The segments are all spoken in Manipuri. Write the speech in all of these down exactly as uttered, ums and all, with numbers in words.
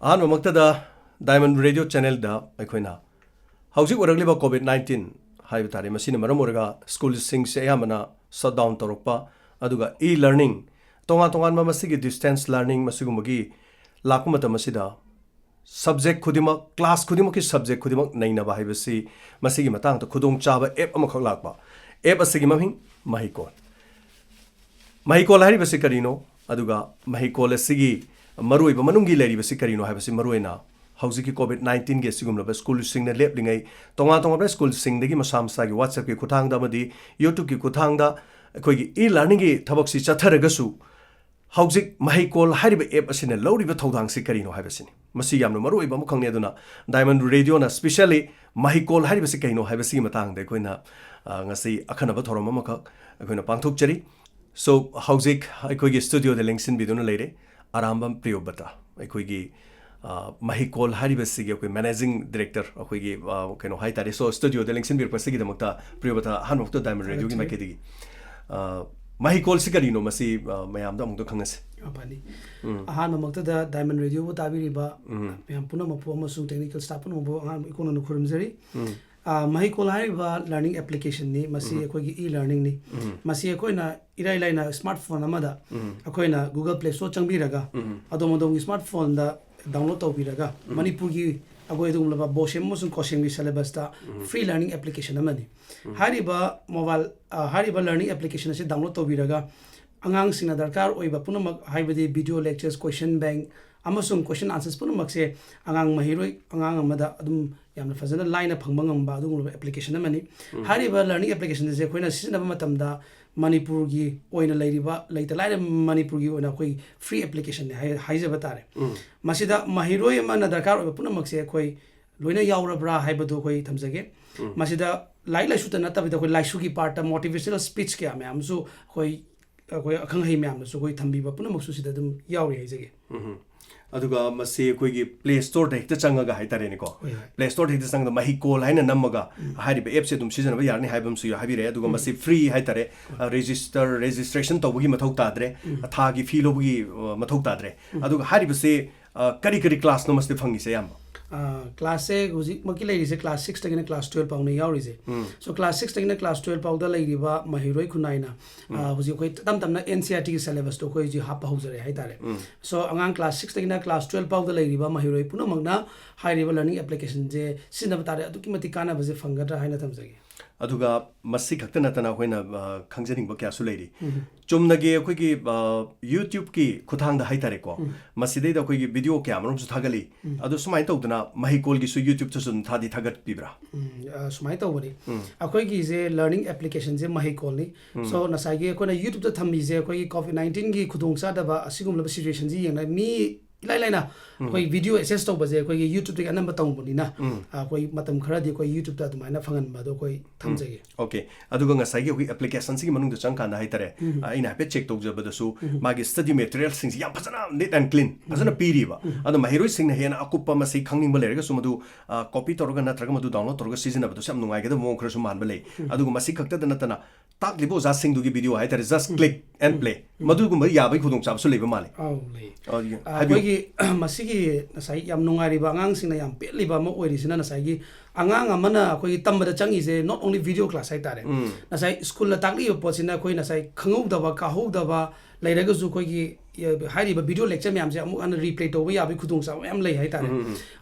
ꯑꯍꯥꯟꯕꯃꯛꯇꯗ Diamond Radio Channelꯗ ꯑꯩꯈꯣꯏꯅ ꯍꯧꯖꯤꯛ ꯑꯣꯏꯔꯛꯂꯤꯕ ꯀꯣꯚꯤꯗ ꯅꯥꯏꯟꯇꯤꯟ ꯍꯥꯏꯕ ꯇꯥꯔꯦ, ꯃꯁꯤꯅ ꯃꯔꯝ ꯑꯣꯏꯔꯒ ꯁ꯭ꯀꯨꯜꯁꯤꯡꯁꯦ ꯑꯌꯥꯝꯕꯅ ꯁꯠ ꯗꯥꯎꯟ ꯇꯧꯔꯛꯄ, ꯑꯗꯨꯒ ꯏ ꯂꯔꯅꯤꯡ, ꯇꯣꯉꯥꯟ ꯇꯣꯉꯥꯟꯕ ꯃꯁꯤꯒꯤ ꯗꯤꯁꯇꯦꯟꯁ ꯂꯔꯅꯤꯡ ꯃꯁꯤꯒꯨꯝꯕꯒꯤ ꯂꯥꯛꯄ ꯃꯇꯝ ꯑꯁꯤꯗ ꯁꯕꯖꯦꯛ ꯈꯨꯗꯤꯡꯃꯛ, ꯀ꯭ꯂꯥꯁ ꯈꯨꯗꯤꯡꯃꯛꯀꯤ ꯁꯕꯖꯦꯛ ꯈꯨꯗꯤꯡꯃꯛ ꯅꯩꯅꯕ ꯍꯥꯏꯕꯁꯤ, ꯃꯁꯤꯒꯤ ꯃꯇꯥꯡꯗ ꯈꯨꯗꯣꯡꯆꯥꯕ ꯑꯦꯞ ꯑꯃꯈꯛ ꯂꯥꯛꯄ꯫ ꯑꯦꯞ ꯑꯁꯤꯒꯤ ꯃꯃꯤꯡ ꯃꯍꯩꯀꯣꯜ꯫ ꯃꯍꯩꯀꯣꯜ ꯍꯥꯏꯔꯤꯕꯁꯤ ꯀꯔꯤꯅꯣ? ꯑꯗꯨꯒ ꯃꯍꯩꯀꯣꯜ ꯑꯁꯤꯒꯤ ꯃꯔꯨꯑꯣꯏꯕ ꯃꯅꯨꯡꯒꯤ ꯂꯩꯔꯤꯕꯁꯤ ꯀꯔꯤꯅꯣ ꯍꯥꯏꯕꯁꯤ ꯃꯔꯨꯑꯣꯏꯅ ꯍꯧꯖꯤꯛꯀꯤ ꯀꯣꯚꯤꯗ ꯅꯥꯏꯟꯇꯤꯟꯒꯤ ꯑꯁꯤꯒꯨꯝꯂꯕ ꯁ꯭ꯀꯨꯜꯁꯤꯡꯅ ꯂꯦꯞꯂꯤꯉꯩ, ꯇꯣꯉꯥꯟ ꯇꯣꯉꯥꯟꯕ ꯁ꯭ꯀꯨꯜꯁꯤꯡꯗꯒꯤ ꯃꯁꯥ ꯃꯁꯥꯒꯤ WhatsAppꯀꯤ ꯈꯨꯠꯊꯥꯡꯗ ꯑꯃꯗꯤ YouTubeꯀꯤ ꯈꯨꯠꯊꯥꯡꯗ ꯑꯩꯈꯣꯏꯒꯤ ꯏ ꯂꯔꯅꯤꯡꯒꯤ ꯊꯕꯛꯁꯤ ꯆꯠꯊꯔꯒꯁꯨ, ꯍꯧꯖꯤꯛ ꯃꯍꯩꯀꯣꯜ ꯍꯥꯏꯔꯤꯕ ꯑꯦꯞ ꯑꯁꯤꯅ ꯂꯧꯔꯤꯕ ꯊꯧꯗꯥꯡꯁꯤ ꯀꯔꯤꯅꯣ ꯍꯥꯏꯕꯁꯤꯅꯤ꯫ ꯃꯁꯤ ꯌꯥꯝꯅ ꯃꯔꯨꯑꯣꯏꯕ ꯑꯃꯈꯛꯅꯤ꯫ ꯑꯗꯨꯅ Diamond Radioꯅ specially ꯃꯍꯩꯀꯣꯜ ꯍꯥꯏꯔꯤꯕꯁꯤ ꯀꯩꯅꯣ ꯍꯥꯏꯕꯁꯤꯒꯤ ꯃꯇꯥꯡꯗ ꯑꯩꯈꯣꯏꯅ, ꯑ, ꯉꯁꯤ ꯑꯈꯟꯅꯕ ꯊꯧꯔꯝ ꯑꯃꯈꯛ ꯑꯩꯈꯣꯏꯅ ꯄꯥꯡꯊꯣꯛꯆꯔꯤ꯫ So, ꯍꯧꯖꯤꯛ ꯑꯩꯈꯣꯏꯒꯤ ꯁ꯭ꯇꯨꯗꯤꯑꯣꯗ ꯂꯦꯡꯁꯤꯟꯕꯤꯗꯨꯅ ꯂꯩꯔꯦ ꯑꯔꯥꯝꯕꯝ ꯄ꯭ꯔꯤꯌꯣꯕꯇ, ꯑꯩꯈꯣꯏꯒꯤ, ꯑ, ꯃꯍꯩꯀꯣꯜ ꯍꯥꯏꯔꯤꯕꯁꯤꯒꯤ ꯑꯩꯈꯣꯏ ꯃꯦꯅꯦꯖꯤꯡ ꯗꯤꯔꯦꯛꯇꯔ, ꯑꯩꯈꯣꯏꯒꯤ, ꯑ, ꯀꯩꯅꯣ ꯍꯥꯏ ꯇꯥꯔꯦ꯫ So, ꯁ꯭ꯇꯨꯗꯤꯑꯣꯗ ꯂꯦꯡꯁꯤꯟꯕꯤꯔꯛꯄꯁꯤꯒꯤꯗꯃꯛꯇ ꯄ꯭ꯔꯤꯌꯣꯕꯇ ꯑꯍꯥꯟꯕꯃꯛꯇ Diamond Radioꯒꯤ ꯊꯥꯒꯠꯆꯔꯤ꯫ ꯃꯥꯏꯀꯩꯗꯒꯤ, ꯑ, ꯃꯍꯩꯀꯣꯜꯁꯤ ꯀꯔꯤꯅꯣ? ꯃꯁꯤ, ꯑ, ꯃꯌꯥꯝꯗ ꯑꯃꯨꯛꯇ ꯈꯪꯍꯟꯁꯤ꯫ ꯑ, ꯐꯅꯤ꯫ ꯎꯝ꯫ ꯑꯍꯥꯟꯕꯃꯛꯇꯗ Diamond Radioꯕꯨ ꯇꯥꯕꯤꯔꯤꯕ ꯎꯝ꯫ ꯃꯌꯥꯝ ꯄꯨꯝꯅꯃꯛꯄꯨ ꯑꯃꯁꯨꯡ technical staff ꯄꯨꯝꯅꯃꯛꯄꯨ ꯑꯉꯥꯡ ꯏꯀꯣꯟꯅꯅ ꯈꯨꯔꯨꯝꯖꯔꯤ꯫ ꯎꯝ꯫ ꯑ, ꯃꯍꯩꯀꯣꯜ ꯍꯥꯏꯔꯤꯕ learning applicationꯅꯤ꯫ ꯃꯁꯤ ꯎꯝ꯫ ꯑꯩꯈꯣꯏꯒꯤ e-learningꯅꯤ꯫ ꯎꯝ꯫ ꯃꯁꯤ ꯑꯩꯈꯣꯏꯅ ꯏꯔꯥꯏ ꯂꯥꯏꯅ smartphone ꯑꯃꯗ ꯎꯝ꯫ ꯑꯩꯈꯣꯏꯅ Google Play Store ꯆꯪꯕꯤꯔꯒ ꯎꯝ꯫ ꯑꯗꯣꯝ ꯑꯗꯣꯝꯒꯤ smartphoneꯗ download ꯇꯧꯕꯤꯔꯒ ꯎꯝ꯫ ꯃꯅꯤꯄꯨꯔꯒꯤ ꯑꯩꯈꯣꯏ ꯑꯗꯨꯒꯨꯝꯂꯕ ꯕꯣꯁꯦꯝ ꯑꯃꯁꯨꯡ ꯀꯣꯁꯦꯝꯒꯤ syllabusꯇ ꯎꯝ꯫ free learning application ꯑꯃꯅꯤ꯫ ꯎꯝ꯫ ꯍꯥꯏꯔꯤꯕ mobile, ꯑ, ꯍꯥꯏꯔꯤꯕ learning application ꯑꯁꯤ download ꯇꯧꯕꯤꯔꯒ ꯑꯉꯥꯡꯁꯤꯡꯅ ꯗꯔꯀꯥꯔ ꯑꯣꯏꯕ ꯄꯨꯝꯅꯃꯛ, ꯍꯥꯏꯕꯗꯤ video lectures, question bank ꯑꯃꯁꯨꯡ question answers ꯄꯨꯝꯅꯃꯛꯁꯦ ꯑꯉꯥꯡ ꯃꯍꯩꯔꯣꯏ, ꯑꯉꯥꯡ ꯑꯃꯗ ꯑꯗꯨꯝ ꯌꯥꯝꯅ ꯐꯖꯅ ꯂꯥꯏꯅ ꯐꯪꯕ ꯉꯝꯕ ꯑꯗꯨꯒꯨꯝꯂꯕ application ꯑꯃꯅꯤ꯫ ꯎꯝ꯫ ꯍꯥꯏꯔꯤꯕ learning application ꯑꯁꯦ ꯑꯩꯈꯣꯏꯅ ꯁꯤꯖꯤꯟꯅꯕ ꯃꯇꯝꯗ ꯃꯅꯤꯄꯨꯔꯒꯤ ꯑꯣꯏꯅ ꯂꯩꯔꯤꯕ ꯂꯩꯇ ꯂꯥꯏꯔ ꯃꯅꯤꯄꯨꯔꯒꯤ ꯑꯣꯏꯅ ꯑꯩꯈꯣꯏ free applicationꯅꯤ ꯍꯥꯏ-, ꯍꯥꯏꯖꯕ ꯇꯥꯔꯦ꯫ ꯎꯝ꯫ ꯃꯁꯤꯗ ꯃꯍꯩꯔꯣꯏ ꯑꯃꯅ ꯗꯔꯀꯥꯔ ꯑꯣꯏꯕ ꯄꯨꯝꯅꯃꯛꯁꯦ ꯑꯩꯈꯣꯏ ꯂꯣꯏꯅ ꯌꯥꯎꯔꯕ꯭ꯔꯥ ꯍꯥꯏꯕꯗꯨ ꯑꯩꯈꯣꯏ ꯊꯝꯖꯒꯦ꯫ ꯎꯝ꯫ ꯃꯁꯤꯗ ꯂꯥꯏꯔꯤꯛ ꯂꯥꯏꯁꯨꯇ ꯅꯠꯇꯕꯤꯗ ꯑꯩꯈꯣꯏ ꯂꯥꯏꯁꯨꯒꯤ partꯇ motivational speech ꯀꯌꯥ ꯃꯌꯥꯝ ꯑꯃꯁꯨ ꯑꯩꯈꯣꯏ, ꯑꯩꯈꯣꯏ ꯑꯈꯪ ꯑꯍꯩ ꯃꯌꯥꯝꯅꯁꯨ ꯑꯩꯈꯣꯏ ꯊꯝꯕꯤꯕ ꯄꯨꯝꯅꯃꯛꯁꯨ ꯁꯤꯗ ꯑꯗꯨꯝ ꯌꯥꯎꯔꯤ ꯍꯥꯏꯖꯒꯦ꯫ ꯎꯝ꯫ ꯑꯗꯨꯒ ꯃꯁꯤ ꯑꯩꯈꯣꯏꯒꯤ Play Storeꯗ ꯍꯦꯛꯇ ꯆꯪꯉꯒ ꯍꯥꯏꯇꯥꯔꯦꯅꯦꯀꯣ꯫ ꯍꯣꯏ, ꯍꯣꯏ꯫ Play Storeꯗ ꯍꯦꯛꯇ ꯆꯪꯉꯒ ꯃꯍꯩꯀꯣꯜ ꯍꯥꯏꯅ ꯅꯝꯃꯒ ꯎꯝ꯫ ꯍꯥꯏꯔꯤꯕ appꯁꯦ ꯑꯗꯨꯝ ꯁꯤꯖꯤꯟꯅꯕ ꯌꯥꯔꯅꯤ ꯍꯥꯏꯕ ꯑꯃꯁꯨ ꯍꯥꯏꯕꯤꯔꯛꯑꯦ꯫ ꯑꯗꯨꯒ ꯎꯝ꯫ ꯃꯁꯤ free ꯍꯥꯏꯇꯥꯔꯦ, ꯍꯣꯏ꯫ ꯑ, register, registration ꯇꯧꯕꯒꯤ ꯃꯊꯧ ꯇꯥꯗ꯭ꯔꯦ, ꯎꯝ꯫ ꯊꯥꯒꯤ fee ꯂꯧꯕꯒꯤ, ꯑ, ꯃꯊꯧ ꯇꯥꯗ꯭ꯔꯦ꯫ ꯎꯝ꯫ ꯑꯗꯨꯒ ꯍꯥꯏꯔꯤꯕꯁꯤ ꯑ, ꯀꯔꯤ ꯀꯔꯤ ꯀ꯭ꯂꯥꯁꯅꯣ ꯃꯁꯤꯗ ꯐꯪꯉꯤꯁꯦ ꯑꯌꯥꯝꯕ? ꯀ꯭ꯂꯥꯁꯁꯦ ꯍꯧꯖꯤꯛꯃꯛꯀꯤ ꯂꯩꯔꯤꯁꯦ ꯀ꯭ꯂꯥꯁ ꯁꯤꯛꯁꯇꯒꯤꯅ ꯀ꯭ꯂꯥꯁ ꯇꯨꯌꯦꯜꯞ ꯐꯥꯎꯅ ꯌꯥꯎꯔꯤꯁꯦ꯫ ꯁꯣ ꯀ꯭ꯂꯥꯁ ꯁꯤꯛꯁꯇꯒꯤꯅ ꯀ꯭ꯂꯥꯁ ꯇꯨꯌꯦꯜꯞ ꯐꯥꯎꯗ ꯂꯩꯔꯤꯕ ꯃꯍꯩꯔꯣꯏ ꯈꯨꯟꯅꯥꯏꯅ ꯑ, ꯍꯧꯖꯤꯛ ꯑꯩꯈꯣꯏ ꯇꯞ ꯇꯞꯅ ꯑꯦꯟ ꯁꯤ ꯑꯥꯔ ꯇꯤꯒꯤ ꯁꯦꯂꯦꯕꯁꯇꯣ ꯑꯩꯈꯣꯏ ꯍꯧꯖꯤꯛ ꯍꯥꯞꯄ ꯍꯧꯖꯔꯦ ꯍꯥꯏꯇꯥꯔꯦ꯫ ꯁꯣ ꯑꯉꯥꯡ ꯀ꯭ꯂꯥꯁ ꯁꯤꯛꯁꯇꯒꯤꯅ ꯀ꯭ꯂꯥꯁ ꯇꯨꯌꯦꯜꯞ ꯐꯥꯎꯗ ꯂꯩꯔꯤꯕ ꯃꯍꯩꯔꯣꯏ ꯄꯨꯝꯅꯃꯛꯅ ꯍꯥꯏꯔꯤꯕ ꯂꯔꯅꯤꯡ ꯑꯦꯄ꯭ꯂꯤꯀꯦꯁꯟꯁꯦ ꯁꯤꯖꯤꯟꯅꯕ ꯇꯥꯔꯦ, ꯑꯗꯨꯛꯀꯤ ꯃꯇꯤꯛ ꯀꯥꯟꯅꯕꯁꯦ ꯐꯪꯒꯗ꯭ꯔꯥ ꯍꯥꯏꯅ ꯊꯝꯖꯒꯦ꯫ ꯑꯗꯨꯒ ꯃꯁꯤ ꯈꯛꯇ ꯅꯠꯇꯅ ꯑꯩꯈꯣꯏꯅ ꯑ, ꯈꯪꯖꯅꯤꯡꯕ ꯀꯌꯥꯁꯨ ꯂꯩꯔꯤ꯫ ꯆꯨꯝꯅꯒꯤ ꯑꯩꯈꯣꯏꯒꯤ ꯑ, ꯌꯨꯇ꯭ꯌꯨꯕꯀꯤ ꯈꯨꯠꯊꯥꯡꯗ ꯍꯥꯏꯇꯥꯔꯦꯀꯣ, ꯃꯁꯤꯗꯩꯗ ꯑꯩꯈꯣꯏꯒꯤ ꯚꯤꯗꯤꯑꯣ ꯀꯌꯥ ꯃꯔꯨꯝꯁꯨ ꯊꯥꯒꯠꯂꯤ꯫ ꯑꯗꯣ ꯁꯨꯃꯥꯏꯅ ꯇꯧꯗꯅ ꯃꯍꯩꯀꯣꯜꯒꯤꯁꯨ ꯌꯨꯇ꯭ꯌꯨꯕꯇꯁꯨ ꯑꯗꯨꯝ ꯊꯥꯗꯤ ꯊꯥꯒꯠꯄꯤꯕ꯭ꯔꯥ? ꯎꯝ, ꯑ, ꯁꯨꯃꯥꯏꯅ ꯇꯧꯕꯅꯤ꯫ ꯑꯩꯈꯣꯏꯒꯤꯁꯦ ꯂꯔꯅꯤꯡ ꯑꯦꯄ꯭ꯂꯤꯀꯦꯁꯟꯁꯦ ꯃꯍꯩꯀꯣꯜꯅꯤ꯫ ꯁꯣ ꯉꯁꯥꯏꯒꯤ ꯑꯩꯈꯣꯏꯅ ꯌꯨꯇ꯭ꯌꯨꯕꯇ ꯊꯝꯃꯤꯁꯦ ꯑꯩꯈꯣꯏꯒꯤ ꯀꯣꯚꯤꯗ ꯅꯥꯏꯟꯇꯤꯟꯒꯤ ꯈꯨꯗꯣꯡꯆꯥꯗꯕ ꯑꯁꯤꯒꯨꯝꯂꯕ ꯁꯤꯆꯨꯋꯦꯁꯟꯁꯤ ꯌꯦꯡꯅ ꯃꯤ ꯏꯂꯥꯏ ꯂꯥꯏꯅ ꯑꯩꯈꯣꯏ ꯚꯤꯗꯤꯑꯣ ꯑꯦꯛꯁꯦꯁ ꯇꯧꯕꯁꯦ ꯑꯩꯈꯣꯏꯒꯤ ꯌꯨꯇ꯭ꯌꯨꯕꯇꯒꯤ ꯑꯅꯝꯕ ꯇꯧꯕꯅꯤꯅ ꯑꯩꯈꯣꯏ ꯃꯇꯝ ꯈꯔꯗꯤ ꯑꯩꯈꯣꯏ ꯌꯨꯇ꯭ꯌꯨꯕꯇ ꯑꯗꯨꯃꯥꯏꯅ ꯐꯪꯍꯟꯕꯗꯣ ꯑꯩꯈꯣꯏ ꯊꯝꯖꯒꯦ꯫ ꯑꯣꯀꯦ, ꯑꯗꯨꯒ ꯉꯁꯥꯏꯒꯤ ꯑꯩꯈꯣꯏ ꯑꯦꯄ꯭ꯂꯤꯀꯦꯁꯟꯁꯤꯒꯤ ꯃꯅꯨꯡꯗ ꯆꯪꯀꯥꯟꯗ ꯍꯥꯏꯇꯥꯔꯦ, ꯑ, ꯑꯩꯅ ꯍꯥꯏꯐꯦꯠ ꯆꯦꯛ ꯇꯧꯖꯕꯗꯁꯨ ꯃꯥꯒꯤ ꯁ꯭ꯇꯗꯤ ꯃꯦꯇꯔꯤꯌꯦꯜꯁꯤꯡꯁꯤ ꯌꯥꯝ ꯐꯖꯅ ꯅꯤꯠ ꯑꯦꯟ ꯀ꯭ꯂꯤꯟ ꯐꯖꯅ ꯄꯤꯔꯤꯕ꯫ ꯑꯗꯣ ꯃꯍꯩꯔꯣꯏꯁꯤꯡꯅ ꯍꯦꯟꯅ ꯑꯀꯨꯞꯄ ꯃꯁꯤ ꯈꯪꯅꯤꯡꯕ ꯂꯩꯔꯒꯁꯨ ꯃꯗꯨ ꯀꯣꯄꯤ ꯇꯧꯔꯒ ꯅꯠꯇ꯭ꯔꯒ ꯃꯗꯨ ꯗꯥꯎꯟꯂꯣꯗ ꯇꯧꯔꯒ ꯁꯤꯖꯤꯟꯅꯕꯗꯁꯨ ꯌꯥꯝ ꯅꯨꯡꯉꯥꯏꯒꯗꯕ ꯃꯑꯣꯡ ꯈꯔꯁꯨ ꯃꯥꯟꯕ ꯂꯩ꯫ ꯑꯗꯨꯒ ꯃꯁꯤ ꯈꯛꯇꯗ ꯅꯠꯇꯅ ꯇꯥꯛꯂꯤꯕ ꯑꯣꯖꯥꯁꯤꯡꯗꯨꯒꯤ ꯚꯤꯗꯤꯑꯣ ꯍꯥꯏꯇꯥꯔꯦ, ꯖꯁ ꯀ꯭ꯂꯤꯛ ꯑꯦꯟ ꯄ꯭ꯂꯦ, ꯃꯗꯨꯒꯨꯝꯕ ꯌꯥꯕꯒꯤ ꯈꯨꯗꯣꯡꯆꯥꯕꯁꯨ ꯂꯩꯕ ꯃꯥꯜꯂꯦ꯫ ꯑꯧ, ꯂꯩ꯫ ꯑ, ꯌꯦꯡ- ꯑ, ꯍꯥꯏꯕꯤꯌꯨ꯫ ꯑꯩꯈꯣꯏꯒꯤ ꯃꯁꯤꯒꯤ ꯉꯁꯥꯏ ꯌꯥꯝ ꯅꯨꯡꯉꯥꯏꯔꯤꯕ, ꯑꯉꯥꯡꯁꯤꯡꯅ ꯌꯥꯝ ꯄꯦꯠꯂꯤꯕ ꯑꯃ ꯑꯣꯏꯔꯤꯁꯤꯅ ꯉꯁꯥꯏꯒꯤ ꯑꯉꯥꯡ ꯑꯃꯅ ꯑꯩꯈꯣꯏꯒꯤ ꯇꯝꯕꯗ ꯆꯪꯉꯤꯁꯦ not only video class ꯍꯥꯏꯇꯥꯔꯦ꯫ ꯉꯁꯥꯏ ꯁ꯭ꯀꯨꯜꯅ ꯇꯥꯛꯂꯤꯕ ꯄꯣꯠꯁꯤꯅ ꯑꯩꯈꯣꯏ ꯉꯁꯥꯏ ꯈꯪꯍꯧꯗꯕ, ꯀꯥꯍꯧꯗꯕ ꯂꯩꯔꯒꯁꯨ ꯑꯩꯈꯣꯏꯒꯤ, ꯑ, ꯍꯥꯏꯔꯤꯕ ꯚꯤꯗꯤꯑꯣ ꯂꯦꯛꯆꯔ ꯃꯌꯥꯝꯁꯦ ꯑꯃꯨꯛ ꯍꯟꯅ ꯔꯤꯄ꯭ꯂꯦ ꯇꯧꯕ ꯌꯥꯕꯒꯤ ꯈꯨꯗꯣꯡꯆꯥꯕ ꯃꯌꯥꯝ ꯂꯩ ꯍꯥꯏꯇꯥꯔꯦ꯫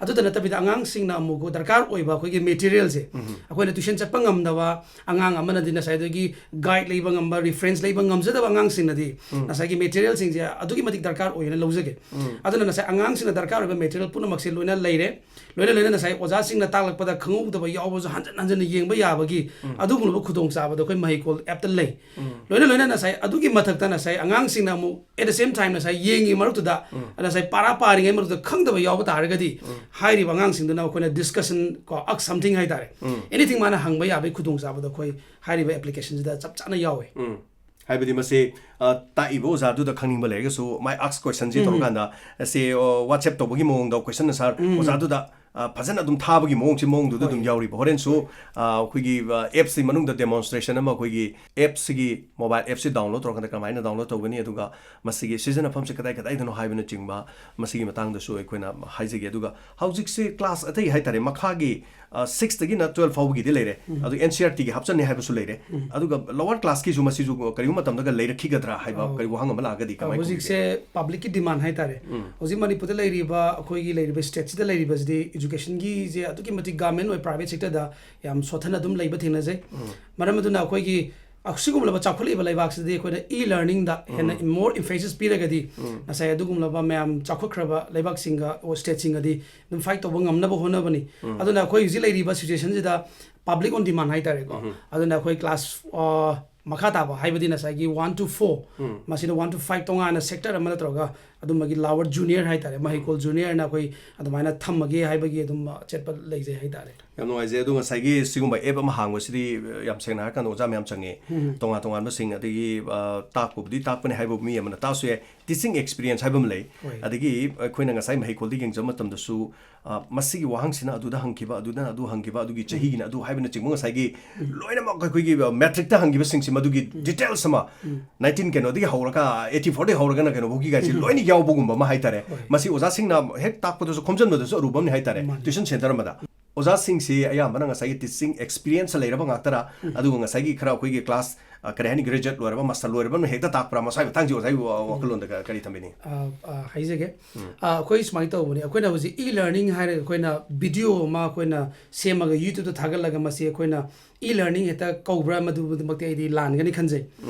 ꯑꯗꯨꯗ ꯅꯠꯇꯕꯤꯗ ꯑꯉꯥꯡꯁꯤꯡꯅ ꯑꯃꯨꯛ ꯗꯔꯀꯥꯔ ꯑꯣꯏꯕ ꯑꯩꯈꯣꯏꯒꯤ ꯃꯦꯇꯤꯔꯤꯌꯦꯜꯁꯦ ꯑꯩꯈꯣꯏꯅ ꯇ꯭ꯌꯨꯁꯟ ꯆꯠꯄ ꯉꯝꯗꯕ ꯑꯉꯥꯡ ꯑꯃꯅꯗꯤ ꯉꯁꯥꯏꯗꯒꯤ ꯒꯥꯏꯗ ꯂꯩꯕ ꯉꯝꯕ, ꯔꯤꯐꯔꯦꯟꯁ ꯂꯩꯕ ꯉꯝꯖꯗꯕ ꯑꯉꯥꯡꯁꯤꯡꯅꯗꯤ ꯉꯁꯥꯏꯒꯤ ꯃꯦꯇꯤꯔꯤꯌꯦꯜꯁꯤꯡꯁꯦ ꯑꯗꯨꯛꯀꯤ ꯃꯇꯤꯛ ꯗꯔꯀꯥꯔ ꯑꯣꯏꯅ ꯂꯧꯖꯒꯦ꯫ ꯑꯗꯨꯅ ꯉꯁꯥꯏ ꯑꯉꯥꯡꯁꯤꯡꯅ ꯗꯔꯀꯥꯔ ꯑꯣꯏꯕ ꯃꯦꯇꯤꯔꯤꯌꯦꯜ ꯄꯨꯝꯅꯃꯛꯁꯦ ꯂꯣꯏꯅ ꯂꯩꯔꯦ꯫ ꯂꯣꯏꯅ ꯂꯣꯏꯅ ꯉꯁꯥꯏ ꯑꯣꯖꯥꯁꯤꯡꯅ ꯇꯥꯛꯂꯛꯄꯗ ꯈꯪꯍꯧꯗꯕ ꯌꯥꯎꯕꯁꯨ ꯍꯟꯖꯤꯟ ꯍꯟꯖꯤꯟꯅ ꯌꯦꯡꯕ ꯌꯥꯕꯒꯤ ꯑꯗꯨꯒꯨꯝꯂꯕ ꯈꯨꯗꯣꯡꯆꯥꯕꯗꯣ ꯑꯩꯈꯣꯏ ꯃꯍꯩꯀꯣꯜ ꯑꯦꯞꯇ ꯂꯩ꯫ ꯂꯣꯏꯅ ꯂꯣꯏꯅ ꯉꯁꯥꯏ ꯑꯗꯨꯒꯤ ꯃꯊꯛꯇ ꯉꯁꯥꯏ ꯑꯉꯥꯡꯁꯤꯡꯅ ꯑꯃꯨꯛ at the same time ꯉꯁꯥꯏ ꯌꯦꯡꯉꯤ ꯃꯔꯛꯇꯨꯗ ꯉꯁꯥꯏ ꯄꯥꯔꯥ ꯄꯥꯔꯤꯉꯩ ꯃꯔꯛꯇꯨꯗ ꯈꯪꯗꯕ ꯌꯥꯎꯕ ꯇꯥꯔꯒꯗꯤ ꯍꯥꯏꯔꯤꯕ ꯑꯉꯥꯡꯁꯤꯡꯗꯨꯅ ꯑꯩꯈꯣꯏꯅ ꯗꯤꯁꯀꯁꯟ ꯀꯣ, ꯑꯛ ꯁꯝꯊꯤꯡ ꯍꯥꯏꯇꯥꯔꯦ, ꯑꯦꯅꯤꯊꯤꯡ ꯃꯥꯅ ꯍꯪꯕ ꯌꯥꯕꯒꯤ ꯈꯨꯗꯣꯡꯆꯥꯕꯗꯣ ꯑꯩꯈꯣꯏ ꯍꯥꯏꯔꯤꯕ ꯑꯦꯄ꯭ꯂꯤꯀꯦꯁꯟꯁꯤꯗ ꯆꯞ ꯆꯥꯅ ꯌꯥꯎꯋꯦ꯫ ꯎꯝ꯫ ꯍꯥꯏꯕꯗꯤ ꯃꯁꯤ, ꯑ, ꯇꯥꯛꯏꯕ ꯑꯣꯖꯥꯗꯨꯗ ꯈꯪꯅꯤꯡꯕ ꯂꯩꯔꯒꯁꯨ my ask questionꯁꯤ ꯇꯧꯔꯀꯥꯟꯗ ꯁꯤ, ꯑ, WhatsApp ꯇꯧꯕꯒꯤ ꯃꯑꯣꯡꯗ ꯀꯣꯏꯁꯟ ꯑꯟꯁꯔ ꯑꯣꯖꯥꯗꯨꯗ ꯑ, ꯐꯖꯅ ꯑꯗꯨꯝ ꯊꯥꯕꯒꯤ ꯃꯑꯣꯡꯁꯤ, ꯃꯑꯣꯡꯗꯨꯗ ꯑꯗꯨꯝ ꯌꯥꯎꯔꯤꯕ꯫ ꯍꯣꯔꯦꯟꯁꯨ, ꯑ, ꯑꯩꯈꯣꯏꯒꯤ, ꯑ, ꯑꯦꯞꯁꯤ ꯃꯅꯨꯡꯗ ꯗꯦꯃꯣꯟꯁꯇ꯭ꯔꯦꯁꯟ ꯑꯃ, ꯑꯩꯈꯣꯏꯒꯤ ꯑꯦꯞꯁꯤꯒꯤ, ꯃꯣꯕꯥꯏꯜ ꯑꯦꯞꯁꯤ ꯗꯥꯎꯟꯂꯣꯗ ꯇꯧꯔꯀꯥꯟꯗ ꯀꯃꯥꯏꯅ ꯗꯥꯎꯟꯂꯣꯗ ꯇꯧꯒꯅꯤ, ꯑꯗꯨꯒ ꯃꯁꯤꯒꯤ ꯁꯤꯖꯤꯟꯅꯐꯝꯁꯤ ꯀꯗꯥꯏ ꯀꯗꯥꯏꯗꯅꯣ ꯍꯥꯏꯕꯅꯆꯤꯡꯕ, ꯃꯁꯤꯒꯤ ꯃꯇꯥꯡꯗꯁꯨ ꯑꯩꯈꯣꯏꯅ ꯍꯥꯏꯖꯒꯦ꯫ ꯑꯗꯨꯒ ꯍꯧꯖꯤꯛꯁꯤ ꯀ꯭ꯂꯥꯁ ꯑꯇꯩ ꯍꯥꯏ ꯇꯥꯔꯦ, ꯃꯈꯥꯒꯤ, ꯑ, ꯁꯤꯛꯁꯇꯒꯤꯅ ꯇꯨꯋꯦꯜꯐ ꯐꯥꯎꯕꯒꯤꯗꯤ ꯂꯩꯔꯦ꯫ ꯑꯗꯨ ꯑꯦꯟ ꯁꯤ ꯑꯥꯔ ꯇꯤꯒꯤ ꯍꯥꯞꯆꯟꯅꯤ ꯍꯥꯏꯕꯁꯨ ꯂꯩꯔꯦ꯫ ꯑꯗꯨꯒ ꯂꯣꯋꯔ ꯀ꯭ꯂꯥꯁꯀꯤꯁꯨ ꯃꯁꯤꯁꯨ ꯀꯔꯤꯒꯨꯝꯕ ꯃꯇꯝꯗꯒ ꯂꯩꯔꯛꯈꯤꯒꯗ꯭ꯔꯥ ꯍꯥꯏꯕ, ꯑ, ꯀꯔꯤ ꯋꯥꯍꯪ ꯑꯃ ꯂꯥꯛꯑꯒꯗꯤ ꯑ, ꯀꯃꯥꯏꯅ ꯈꯨꯝꯕꯤꯒꯦ? ꯍꯧꯖꯤꯛꯁꯦ ꯄꯕ꯭ꯂꯤꯛꯀꯤ ꯗꯤꯃꯥꯟ ꯍꯥꯏ ꯇꯥꯔꯦ꯫ ꯍꯧꯖꯤꯛ ꯃꯅꯤꯄꯨꯔꯗ ꯂꯩꯔꯤꯕ, ꯑꯩꯈꯣꯏꯒꯤ ꯂꯩꯔꯤꯕ ꯁ꯭ꯇꯦꯠꯁꯤꯗ ꯂꯩꯔꯤꯕꯁꯤꯗꯤ ꯏꯖꯨꯀꯦꯁꯟꯒꯤꯁꯦ ꯑꯗꯨꯛꯀꯤ ꯃꯇꯤꯛ ꯒꯚꯔꯟꯃꯦꯟ ꯑꯣꯏ ꯄ꯭ꯔꯥꯏꯚꯦꯠ ꯁꯦꯛꯇꯔꯗ ꯌꯥꯝ ꯁꯣꯠꯊꯅ ꯑꯗꯨꯝ ꯂꯩꯕ ꯊꯦꯡꯅꯖꯩ꯫ ꯃꯔꯝ ꯑꯗꯨꯅ ꯑꯩꯈꯣꯏꯒꯤ ꯑꯁꯤꯒꯨꯝꯂꯕ ꯆꯥꯎꯈꯠꯂꯛꯏꯕ ꯂꯩꯕꯥꯛꯁꯤꯗꯗꯤ ꯑꯩꯈꯣꯏꯅ ꯏ ꯂꯔꯅꯤꯡꯗ ꯍꯦꯟꯅ ꯃꯣꯔ ꯏꯝꯐꯦꯁꯤꯁ ꯄꯤꯔꯒꯗꯤ ꯉꯁꯥꯏ ꯑꯗꯨꯒꯨꯝꯂꯕ ꯃꯌꯥꯝ ꯆꯥꯎꯈꯠꯈ꯭ꯔꯕ ꯂꯩꯕꯥꯛꯁꯤꯡꯒ, ꯑꯣ, ꯁ꯭ꯇꯦꯠꯁꯤꯡꯒꯗꯤ ꯑꯗꯨꯝ ꯐꯥꯏꯠ ꯇꯧꯕ ꯉꯝꯅꯕ ꯍꯣꯠꯅꯕꯅꯤ꯫ ꯑꯗꯨꯅ ꯑꯩꯈꯣꯏ ꯍꯧꯖꯤꯛ ꯂꯩꯔꯤꯕ ꯁꯤꯆꯨꯋꯦꯁꯟꯁꯤꯗ ꯄꯕ꯭ꯂꯤꯛ ꯑꯣꯟ ꯗꯤꯃꯥꯟ ꯍꯥꯏ ꯇꯥꯔꯦꯀꯣ꯫ ꯑꯗꯨꯅ ꯑꯩꯈꯣꯏ ꯀ꯭ꯂꯥꯁ, ꯑ, ꯃꯈꯥ ꯇꯥꯕ, ꯍꯥꯏꯕꯗꯤ ꯉꯁꯥꯏꯒꯤ ꯋꯥꯟ ꯇꯨ ꯐꯣꯔ, ꯃꯁꯤꯗ ꯋꯥꯟ ꯇꯨ ꯐꯥꯏꯚ ꯇꯣꯉꯥꯟꯅ ꯁꯦꯛꯇꯔ ꯑꯃ ꯅꯠꯇ꯭ꯔꯒ ꯑꯗꯨꯝꯕꯒꯤ ꯂꯋꯔ ꯖꯨꯅꯤꯌꯔ ꯍꯥꯏ ꯇꯥꯔꯦ, ꯃꯍꯩꯀꯣꯜ ꯖꯨꯅꯤꯌꯔꯅ ꯑꯩꯈꯣꯏ ꯑꯗꯨꯃꯥꯏꯅ ꯊꯝꯃꯒꯦ ꯍꯥꯏꯕꯒꯤ ꯑꯗꯨꯝ, ꯑ, ꯆꯠꯄ ꯂꯩꯖꯩ ꯍꯥꯏ ꯇꯥꯔꯦ꯫ ꯌꯥꯝ ꯅꯨꯡꯉꯥꯏꯖꯩ꯫ ꯑꯗꯣ ꯉꯁꯥꯏꯒꯤ ꯁꯤꯒꯨꯝꯕ ꯑꯦꯞ ꯑꯃ ꯍꯥꯡꯕꯁꯤꯗꯤ, ꯑ, ꯌꯥꯝ ꯁꯦꯡꯅ ꯍꯥꯏꯔꯀꯥꯟꯗ ꯑꯣꯖꯥ ꯃꯌꯥꯝ ꯆꯪꯉꯦ꯫ ꯇꯣꯉꯥꯟ ꯇꯣꯉꯥꯟꯕꯁꯤꯡ, ꯑꯗꯒꯤ, ꯑ, ꯇꯥꯛꯄꯕꯨꯗꯤ ꯇꯥꯛꯄꯅꯦ ꯍꯥꯏꯕ ꯃꯤ ꯑꯃꯅ ꯇꯥꯛꯑꯁꯨ ꯌꯥꯏ꯫ ꯇꯤꯆꯤꯡ ꯑꯦꯛꯁꯄꯤꯔꯤꯌꯦꯟꯁ ꯍꯥꯏꯕ ꯑꯃ ꯂꯩ꯫ ꯍꯣꯏ꯫ ꯑꯗꯒꯤ ꯑꯩꯈꯣꯏꯅ ꯉꯁꯥꯏ ꯃꯍꯩꯀꯣꯜꯗ ꯌꯦꯡꯖꯕ ꯃꯇꯝꯗꯁꯨ, ꯑ, ꯃꯁꯤꯒꯤ ꯋꯥꯍꯪꯁꯤꯅ ꯑꯗꯨꯗ ꯍꯪꯈꯤꯕ, ꯑꯗꯨꯗꯅ ꯑꯗꯨ ꯍꯪꯈꯤꯕ, ꯑꯗꯨꯒꯤ ꯆꯍꯤꯒꯤꯅ ꯑꯗꯨ ꯍꯥꯏꯕꯅꯆꯤꯡꯕ ꯉꯁꯥꯏꯒꯤ ꯂꯣꯏꯅꯃꯛ ꯑꯩꯈꯣꯏꯒꯤ, ꯑ, ꯃꯦꯇ꯭ꯔꯤꯛꯇ ꯍꯪꯈꯤꯕꯁꯤꯡꯁꯤ ꯃꯗꯨꯒꯤ ꯗꯤꯇꯦꯜꯁ ꯑꯃ, ꯅꯥꯏꯟꯇꯤꯟ ꯀꯩꯅꯣꯗꯒꯤ ꯍꯧꯔꯒ, ꯑꯩꯠꯇꯤ ꯐꯣꯔꯗꯒꯤ ꯍꯧꯔꯒꯅ ꯀꯩꯅꯣꯐꯥꯎꯒꯤ ꯒꯥꯏꯁꯤ ꯂꯣꯏꯅ ꯌꯥꯎꯕꯒꯨꯝꯕ ꯑꯃ ꯍꯥꯏ ꯇꯥꯔꯦ꯫ ꯍꯣꯏ꯫ ꯃꯁꯤ ꯑꯣꯖꯥꯁꯤꯡꯅ ꯍꯦꯛ ꯇꯥꯛꯄꯗꯁꯨ ꯈꯣꯝꯖꯤꯟꯕꯗꯁꯨ ꯑꯔꯨꯕ ꯑꯃꯅꯤ ꯍꯥꯏ ꯇꯥꯔꯦ, ꯃꯥꯅꯤ꯫ ꯇ꯭ꯌꯨꯁꯟ ꯁꯦꯟꯇꯔ ꯑꯃꯗ꯫ ꯑꯣꯖꯥꯁꯤꯡꯁꯤ ꯑꯌꯥꯝꯕꯅ ꯉꯁꯥꯏꯒꯤ ꯇꯤꯆꯤꯡ ꯑꯦꯛꯁꯄꯤꯔꯤꯌꯦꯟꯁ ꯂꯩꯔꯕ ꯉꯥꯛꯇꯔꯥ? ꯑꯗꯨꯒ ꯉꯁꯥꯏꯒꯤ ꯈꯔ ꯑꯩꯈꯣꯏꯒꯤ ꯀ꯭ꯂꯥꯁ, ꯑ, ꯀꯔꯤ ꯍꯥꯏꯅꯤ, ꯒ꯭ꯔꯦꯖꯨꯑꯦꯠ ꯂꯣꯏꯔꯕ, ꯃꯥꯁꯇꯔ ꯂꯣꯏꯔꯕꯅ ꯍꯦꯛꯇ ꯇꯥꯛꯄ꯭ꯔꯥ? ꯃꯁꯥꯒꯤ ꯃꯇꯥꯡꯁꯤ ꯑꯣꯖꯥꯒꯤ ꯋꯥ-, ꯋꯥꯈꯜꯂꯣꯟꯗ ꯀ-, ꯀꯔꯤ ꯊꯝꯕꯤꯅꯤ? ꯑ, ꯑ, ꯍꯥꯏꯖꯒꯦ꯫ ꯑ, ꯑꯩꯈꯣꯏ ꯁꯨꯃꯥꯏꯅ ꯇꯧꯕꯅꯤ꯫ ꯑꯩꯈꯣꯏꯅ ꯍꯧꯖꯤꯛ ꯏ ꯂꯔꯅꯤꯡ ꯍꯥꯏꯔꯒ ꯑꯩꯈꯣꯏꯅ ꯚꯤꯗꯤꯑꯣ ꯑꯃ ꯑꯩꯈꯣꯏꯅ ꯁꯦꯝꯃꯒ ꯌꯨꯇ꯭ꯌꯨꯕꯇ ꯊꯥꯒꯠꯂꯒ ꯃꯁꯤ ꯑꯩꯈꯣꯏꯅ ꯏ ꯂꯔꯅꯤꯡ ꯍꯦꯛꯇ ꯀꯧꯕ꯭ꯔꯥ? ꯃꯗꯨꯃꯛꯇꯤ ꯑꯩꯗꯤ ꯂꯥꯟꯒꯅꯤ ꯈꯟꯖꯩ꯫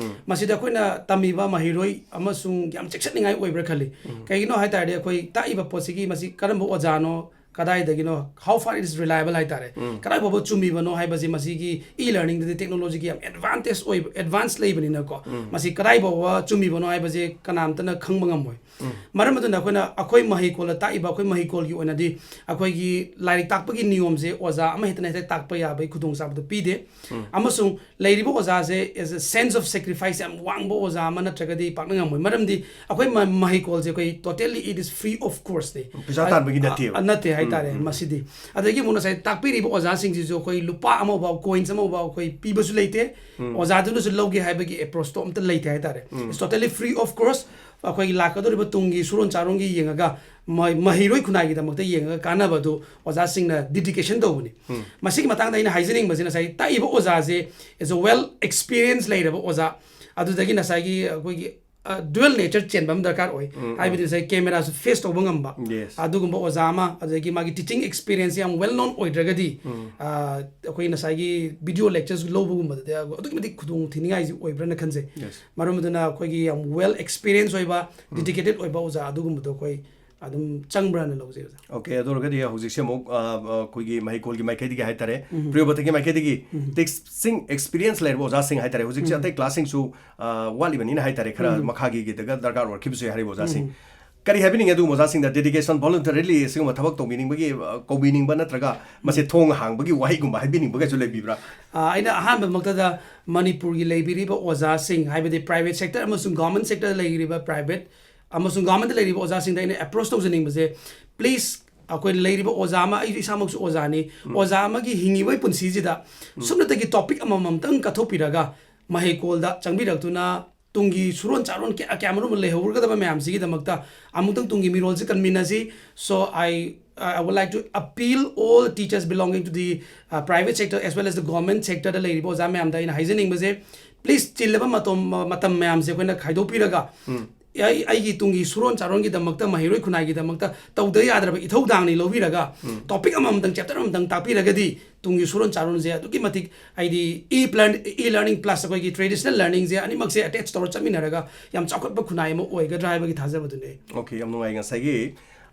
ꯃꯁꯤꯗ ꯑꯩꯈꯣꯏꯅ ꯇꯝꯃꯤꯕ ꯃꯍꯩꯔꯣꯏ ꯑꯃꯁꯨꯡ ꯌꯥꯝ ꯆꯦꯛꯁꯤꯟꯅꯤꯡꯉꯥꯏ ꯑꯣꯏꯕ꯭ꯔꯥ ꯈꯜꯂꯤ꯫ ꯀꯩꯒꯤꯅꯣ ꯍꯥꯏ ꯇꯥꯔꯗꯤ ꯑꯩꯈꯣꯏ ꯇꯥꯛꯏꯕ ꯄꯣꯠꯁꯤꯒꯤ ꯃꯁꯤ ꯀꯔꯝꯕ ꯑꯣꯖꯥꯅꯣ, ꯀꯗꯥꯏꯗꯒꯤꯅꯣ, how far it is reliable ꯍꯥꯏ ꯇꯥꯔꯦ, ꯀꯗꯥꯏ ꯐꯥꯎꯕ ꯆꯨꯝꯃꯤꯕꯅꯣ ꯍꯥꯏꯕꯁꯦ ꯃꯁꯤꯒꯤ ꯏ ꯂꯔꯅꯤꯡꯗꯗꯤ ꯇꯦꯛꯅꯣꯂꯣꯖꯤꯒꯤ ꯌꯥꯝ ꯑꯦꯗꯚꯥꯟꯇꯦꯖ ꯑꯣꯏꯕ, ꯑꯦꯗꯚꯥꯟꯁ ꯂꯩꯕꯅꯤꯅꯀꯣ, ꯃꯁꯤ ꯀꯗꯥꯏ ꯐꯥꯎꯕ ꯆꯨꯝꯃꯤꯕꯅꯣ ꯍꯥꯏꯕꯁꯦ ꯀꯅꯥꯝꯇꯅ ꯈꯪꯕ ꯉꯝꯃꯣꯏ꯫ ꯃꯔꯝ ꯑꯗꯨꯅ ꯑꯩꯈꯣꯏꯅ, ꯑꯩꯈꯣꯏ ꯃꯍꯩꯀꯣꯜꯗ ꯇꯥꯛꯏꯕ, ꯑꯩꯈꯣꯏ ꯃꯍꯩꯀꯣꯜꯒꯤ ꯑꯣꯏꯅꯗꯤ ꯑꯩꯈꯣꯏꯒꯤ ꯂꯥꯏꯔꯤꯛ ꯇꯥꯛꯄꯒꯤ ꯅꯤꯌꯣꯝꯁꯦ ꯑꯣꯖꯥ ꯑꯃ ꯍꯦꯛꯇꯅ ꯍꯦꯛꯇ ꯇꯥꯛꯄ ꯌꯥꯕꯒꯤ ꯈꯨꯗꯣꯡꯆꯥꯕꯗꯨ ꯄꯤꯗꯦ꯫ ꯑꯃꯁꯨꯡ ꯂꯩꯔꯤꯕ ꯑꯣꯖꯥꯁꯦ as a sense of sacrifice ꯌꯥꯝ ꯋꯥꯡꯕ ꯑꯣꯖꯥ ꯑꯃ ꯅꯠꯇ꯭ꯔꯒꯗꯤ ꯄꯥꯛꯅ ꯉꯝꯃꯣꯏ꯫ ꯃꯔꯝꯗꯤ ꯑꯩꯈꯣꯏ ꯃ-, ꯃꯍꯩꯀꯣꯜꯁꯦ ꯑꯩꯈꯣꯏ totally it is free of cost ꯅꯤ꯫ ꯄꯩꯁꯥ ꯇꯥꯟꯕꯒꯤ ꯑ, ꯅꯠꯇꯦꯕ꯫ ꯑ, ꯅꯠꯇꯦ꯫ ꯍꯥꯏꯇꯥꯔꯦ꯫ ꯎꯝ, ꯎꯝ꯫ ꯃꯁꯤꯗꯤ ꯑꯗꯒꯤ ꯑꯃꯨꯛ ꯉꯁꯥꯏ ꯇꯥꯛꯄꯤꯔꯤꯕ ꯑꯣꯖꯥꯁꯤꯡꯁꯤꯁꯨ ꯑꯩꯈꯣꯏ ꯂꯨꯄꯥ ꯑꯃ ꯐꯥꯎ, ꯀꯣꯏꯟꯁ ꯑꯃ ꯐꯥꯎ ꯑꯩꯈꯣꯏ ꯄꯤꯕꯁꯨ ꯂꯩꯇꯦ꯫ ꯎꯝ꯫ ꯑꯣꯖꯥꯗꯨꯅꯁꯨ ꯂꯧꯒꯦ ꯍꯥꯏꯕꯒꯤ ꯑꯦꯄ꯭ꯔꯣꯆꯇꯣ ꯑꯝꯇ ꯂꯩꯇꯦ ꯍꯥꯏꯇꯥꯔꯦ꯫ ꯎꯝ꯫ It's totally free of cost꯫ ꯑꯩꯈꯣꯏꯒꯤ ꯂꯥꯛꯀꯗꯧꯔꯤꯕ ꯇꯨꯡꯒꯤ ꯁꯨꯔꯣꯟ ꯆꯥꯔꯣꯟꯒꯤ ꯌꯦꯡꯉꯒ ꯃ-, ꯃꯍꯩꯔꯣꯏ ꯈꯨꯟꯅꯥꯏꯒꯤꯗꯃꯛꯇ ꯌꯦꯡꯉꯒ ꯀꯥꯟꯅꯕꯗꯨ ꯑꯣꯖꯥꯁꯤꯡꯅ ꯗꯤꯗꯤꯀꯦꯁꯟ ꯇꯧꯕꯅꯤ꯫ ꯎꯝ꯫ ꯃꯁꯤꯒꯤ ꯃꯇꯥꯡꯗ ꯑꯩꯅ ꯍꯥꯏꯖꯅꯤꯡꯕꯁꯤ ꯉꯁꯥꯏ ꯇꯥꯛꯏꯕ ꯑꯣꯖꯥꯁꯦ is a well experience ꯂꯩꯔꯕ ꯑꯣꯖꯥ, ꯑꯗꯨꯗꯒꯤ ꯉꯁꯥꯏꯒꯤ ꯑꯩꯈꯣꯏꯒꯤ ꯗ꯭ꯌꯨꯑꯦꯜ ꯅꯦꯆꯔ ꯆꯦꯟꯕ ꯑꯃ ꯗꯔꯀꯥꯔ ꯑꯣꯏ꯫ ꯎꯝ, ꯎꯝ꯫ ꯍꯥꯏꯕꯗꯤ ꯉꯁꯥꯏ ꯀꯦꯃꯦꯔꯥꯁꯨ ꯐꯦꯁ ꯇꯧꯕ ꯉꯝꯕ, ꯌꯦꯁ꯫ ꯑꯗꯨꯒꯨꯝꯕ ꯑꯣꯖꯥ ꯑꯃ, ꯑꯗꯨꯗꯒꯤ ꯃꯥꯒꯤ ꯇꯤꯆꯤꯡ ꯑꯦꯛꯁꯄꯤꯔꯤꯌꯦꯟꯁ ꯌꯥꯝ ꯋꯦꯜ ꯅꯣꯟ ꯑꯣꯏꯗ꯭ꯔꯒꯗꯤ, ꯎꯝ꯫ ꯑ, ꯑꯩꯈꯣꯏ ꯉꯁꯥꯏꯒꯤ ꯚꯤꯗꯤꯑꯣ ꯂꯦꯛꯆꯔꯁ ꯂꯧꯕꯒꯨꯝꯕꯗꯗꯤ ꯑꯗꯨꯛꯀꯤ ꯃꯇꯤꯛ ꯈꯨꯗꯣꯡ ꯊꯤꯅꯤꯡꯉꯥꯏꯁꯤ ꯑꯣꯏꯕ꯭ꯔꯅ ꯈꯟꯖꯩ꯫ ꯌꯦꯁ꯫ ꯃꯔꯝ ꯑꯗꯨꯅ ꯑꯩꯈꯣꯏꯒꯤ ꯌꯥꯝ ꯋꯦꯜ ꯑꯦꯛꯁꯄꯤꯔꯤꯌꯦꯟꯁ ꯑꯣꯏꯕ, ꯎꯝ꯫ ꯗꯤꯗꯤꯀꯦꯇꯦꯠ ꯑꯣꯏꯕ ꯑꯣꯖꯥ ꯑꯗꯨꯒꯨꯝꯕꯗꯣ ꯑꯩꯈꯣꯏ ꯑꯗꯨꯝ ꯆꯪꯕ꯭ꯔꯅ ꯂꯧꯖꯩ, ꯑꯣꯖꯥ꯫ ꯑꯣꯀꯦ, ꯑꯗꯨ ꯑꯣꯏꯔꯒꯗꯤ ꯍꯧꯖꯤꯛꯁꯦ ꯑꯃꯨꯛ, ꯑ, ꯑ, ꯑꯩꯈꯣꯏꯒꯤ ꯃꯍꯩꯀꯣꯜꯒꯤ ꯃꯥꯏꯀꯩꯗꯒꯤ ꯍꯥꯏꯇꯥꯔꯦ, ꯎꯝ꯫ ꯄ꯭ꯔꯤꯌꯣꯕꯇꯒꯤ ꯃꯥꯏꯀꯩꯗꯒꯤ ꯎꯝ꯫ ꯇꯤꯆꯤꯡ ꯑꯦꯛꯁꯄꯤꯔꯤꯌꯦꯟꯁ ꯂꯩꯔꯕ ꯑꯣꯖꯥꯁꯤꯡ ꯍꯥꯏꯇꯥꯔꯦ, ꯍꯧꯖꯤꯛꯁꯦ ꯎꯝ꯫ ꯑꯇꯩ ꯀ꯭ꯂꯥꯁꯁꯤꯡꯁꯨ, ꯑ, ꯋꯥꯠꯂꯤꯕꯅꯤꯅ ꯍꯥꯏꯇꯥꯔꯦ, ꯈꯔ ꯎꯝ꯫ ꯃꯈꯥꯒꯤꯗꯒ ꯗꯔꯀꯥꯔ ꯑꯣꯏꯔꯛꯈꯤꯕꯁꯨ ꯌꯥꯏ, ꯍꯥꯏꯔꯤꯕ ꯑꯣꯖꯥꯁꯤꯡ꯫ ꯎꯝ꯫ ꯀꯔꯤ ꯍꯥꯏꯕꯤꯅꯤꯡꯉꯤ ꯑꯗꯨꯒꯨꯝꯕ ꯑꯣꯖꯥꯁꯤꯡꯗ? ꯗꯦꯗꯤꯀꯦꯁꯟ, ꯚꯣꯂꯨꯟꯇꯔꯤꯂꯤ ꯁꯤꯒꯨꯝꯕ ꯊꯕꯛ ꯇꯧꯕꯤꯅꯤꯡꯕꯒꯤ, ꯑ, ꯀꯧꯕꯤꯅꯤꯡꯕ ꯅꯠꯇ꯭ꯔꯒ ꯃꯁꯦ ꯎꯝ꯫ ꯊꯣꯡ ꯍꯥꯡꯕꯒꯤ ꯋꯥꯍꯩꯒꯨꯝꯕ ꯍꯥꯏꯕꯤꯅꯤꯡꯕꯒꯁꯨ ꯂꯩꯕꯤꯕ꯭ꯔꯥ? ꯑ, ꯑꯩꯅ ꯑꯍꯥꯟꯕꯃꯛꯇꯗ ꯃꯅꯤꯄꯨꯔꯒꯤ ꯂꯩꯕꯤꯔꯤꯕ ꯑꯣꯖꯥꯁꯤꯡ, ꯍꯥꯏꯕꯗꯤ ꯄ꯭ꯔꯥꯏꯚꯦꯠ ꯁꯦꯛꯇꯔ ꯑꯃꯁꯨꯡ ꯒꯚꯔꯟꯃꯦꯟꯠ ꯁꯦꯛꯇꯔꯗ ꯂꯩꯔꯤꯕ ꯄ꯭ꯔꯥꯏꯚꯦꯠ ꯑꯃꯁꯨꯡ ꯒꯚꯔꯟꯃꯦꯟꯠꯇ ꯂꯩꯔꯤꯕ ꯑꯣꯖꯥꯁꯤꯡꯗ ꯑꯩꯅ ꯑꯦꯄ꯭ꯔꯣꯆ ꯇꯧꯖꯅꯤꯡꯕꯁꯦ, ꯄ꯭ꯂꯤꯖ, ꯑꯩꯈꯣꯏ ꯂꯩꯔꯤꯕ ꯑꯣꯖꯥ ꯑꯃ, ꯑꯩꯁꯨ ꯏꯁꯥꯃꯛꯁꯨ ꯑꯣꯖꯥꯅꯤ, ꯎꯝ꯫ ꯑꯣꯖꯥ ꯑꯃꯒꯤ ꯍꯤꯡꯉꯤꯕꯒꯤ ꯄꯨꯟꯁꯤꯁꯤꯗ ꯎꯝ꯫ ꯁꯨꯞꯅꯇꯒꯤ ꯇꯣꯄꯤꯛ ꯑꯃꯃꯝꯇꯪ ꯀꯠꯊꯣꯛꯄꯤꯔꯒ ꯃꯍꯩꯀꯣꯜꯗ ꯆꯪꯕꯤꯔꯛꯇꯨꯅ ꯇꯨꯡꯒꯤ ꯁꯨꯔꯣꯟ ꯆꯥꯔꯣꯟ ꯀꯌꯥ ꯀꯌꯥꯃꯔꯨꯝ ꯑꯃ ꯂꯩꯍꯧꯒꯗꯕ ꯃꯌꯥꯝꯁꯤꯒꯤꯗꯃꯛꯇ ꯑꯃꯨꯛꯇꯪ ꯇꯨꯡꯒꯤ ꯃꯤꯔꯣꯜꯁꯤ ꯀꯟꯃꯤꯟꯅꯁꯤ꯫ So I, I would like to appeal all teachers belonging to the, uh, private sector as well as the government sectorꯗ ꯂꯩꯔꯤꯕ ꯑꯣꯖꯥ ꯃꯌꯥꯝꯗ ꯑꯩꯅ ꯍꯥꯏꯖꯅꯤꯡꯕꯁꯦ, ꯄ꯭ꯂꯤꯖ, ꯆꯤꯜꯂꯕ ꯃꯇꯝ, ꯃꯇꯝ ꯃꯌꯥꯝꯁꯦ ꯑꯩꯈꯣꯏꯅ ꯈꯥꯏꯗꯣꯛꯄꯤꯔꯒ, ꯎꯝ꯫ ꯑꯩ, ꯑꯩꯒꯤ ꯇꯨꯡꯒꯤ ꯁꯨꯔꯣꯟ ꯆꯥꯔꯣꯟꯒꯤꯗꯃꯛꯇ, ꯃꯍꯩꯔꯣꯏ ꯈꯨꯟꯅꯥꯏꯒꯤꯗꯃꯛꯇ ꯇꯧꯗ ꯌꯥꯗ꯭ꯔꯕ ꯏꯊꯧꯗꯥꯡꯅꯤ ꯂꯧꯕꯤꯔꯒ, ꯎꯝ꯫ ꯇꯣꯄꯤꯛ ꯑꯃꯃꯝꯇꯪ, ꯆꯦꯞꯇꯔ ꯑꯃꯃꯝꯇꯪ ꯇꯥꯛꯄꯤꯔꯒꯗꯤ ꯇꯨꯡꯒꯤ ꯁꯨꯔꯣꯟ ꯆꯥꯔꯣꯟꯁꯦ ꯑꯗꯨꯛꯀꯤ ꯃꯇꯤꯛ, ꯍꯥꯏꯗꯤ, e-learn-, e-learning plus ꯑꯩꯈꯣꯏꯒꯤ traditional learningꯁꯦ ꯑꯅꯤꯃꯛꯁꯦ ꯑꯦꯇꯦꯆ ꯇꯧꯔ ꯆꯠꯃꯤꯟꯅꯔꯒ ꯌꯥꯝ ꯆꯥꯎꯈꯠꯄ ꯈꯨꯟꯅꯥꯏ ꯑꯃ ꯑꯣꯏꯒꯗ꯭ꯔꯥ ꯍꯥꯏꯕꯒꯤ ꯊꯥꯖꯕꯗꯨꯅꯦ꯫ ꯑꯣꯀꯦ, ꯌꯥꯝ ꯅꯨꯡꯉꯥꯏ꯫ ꯉꯁꯥꯏꯒꯤ,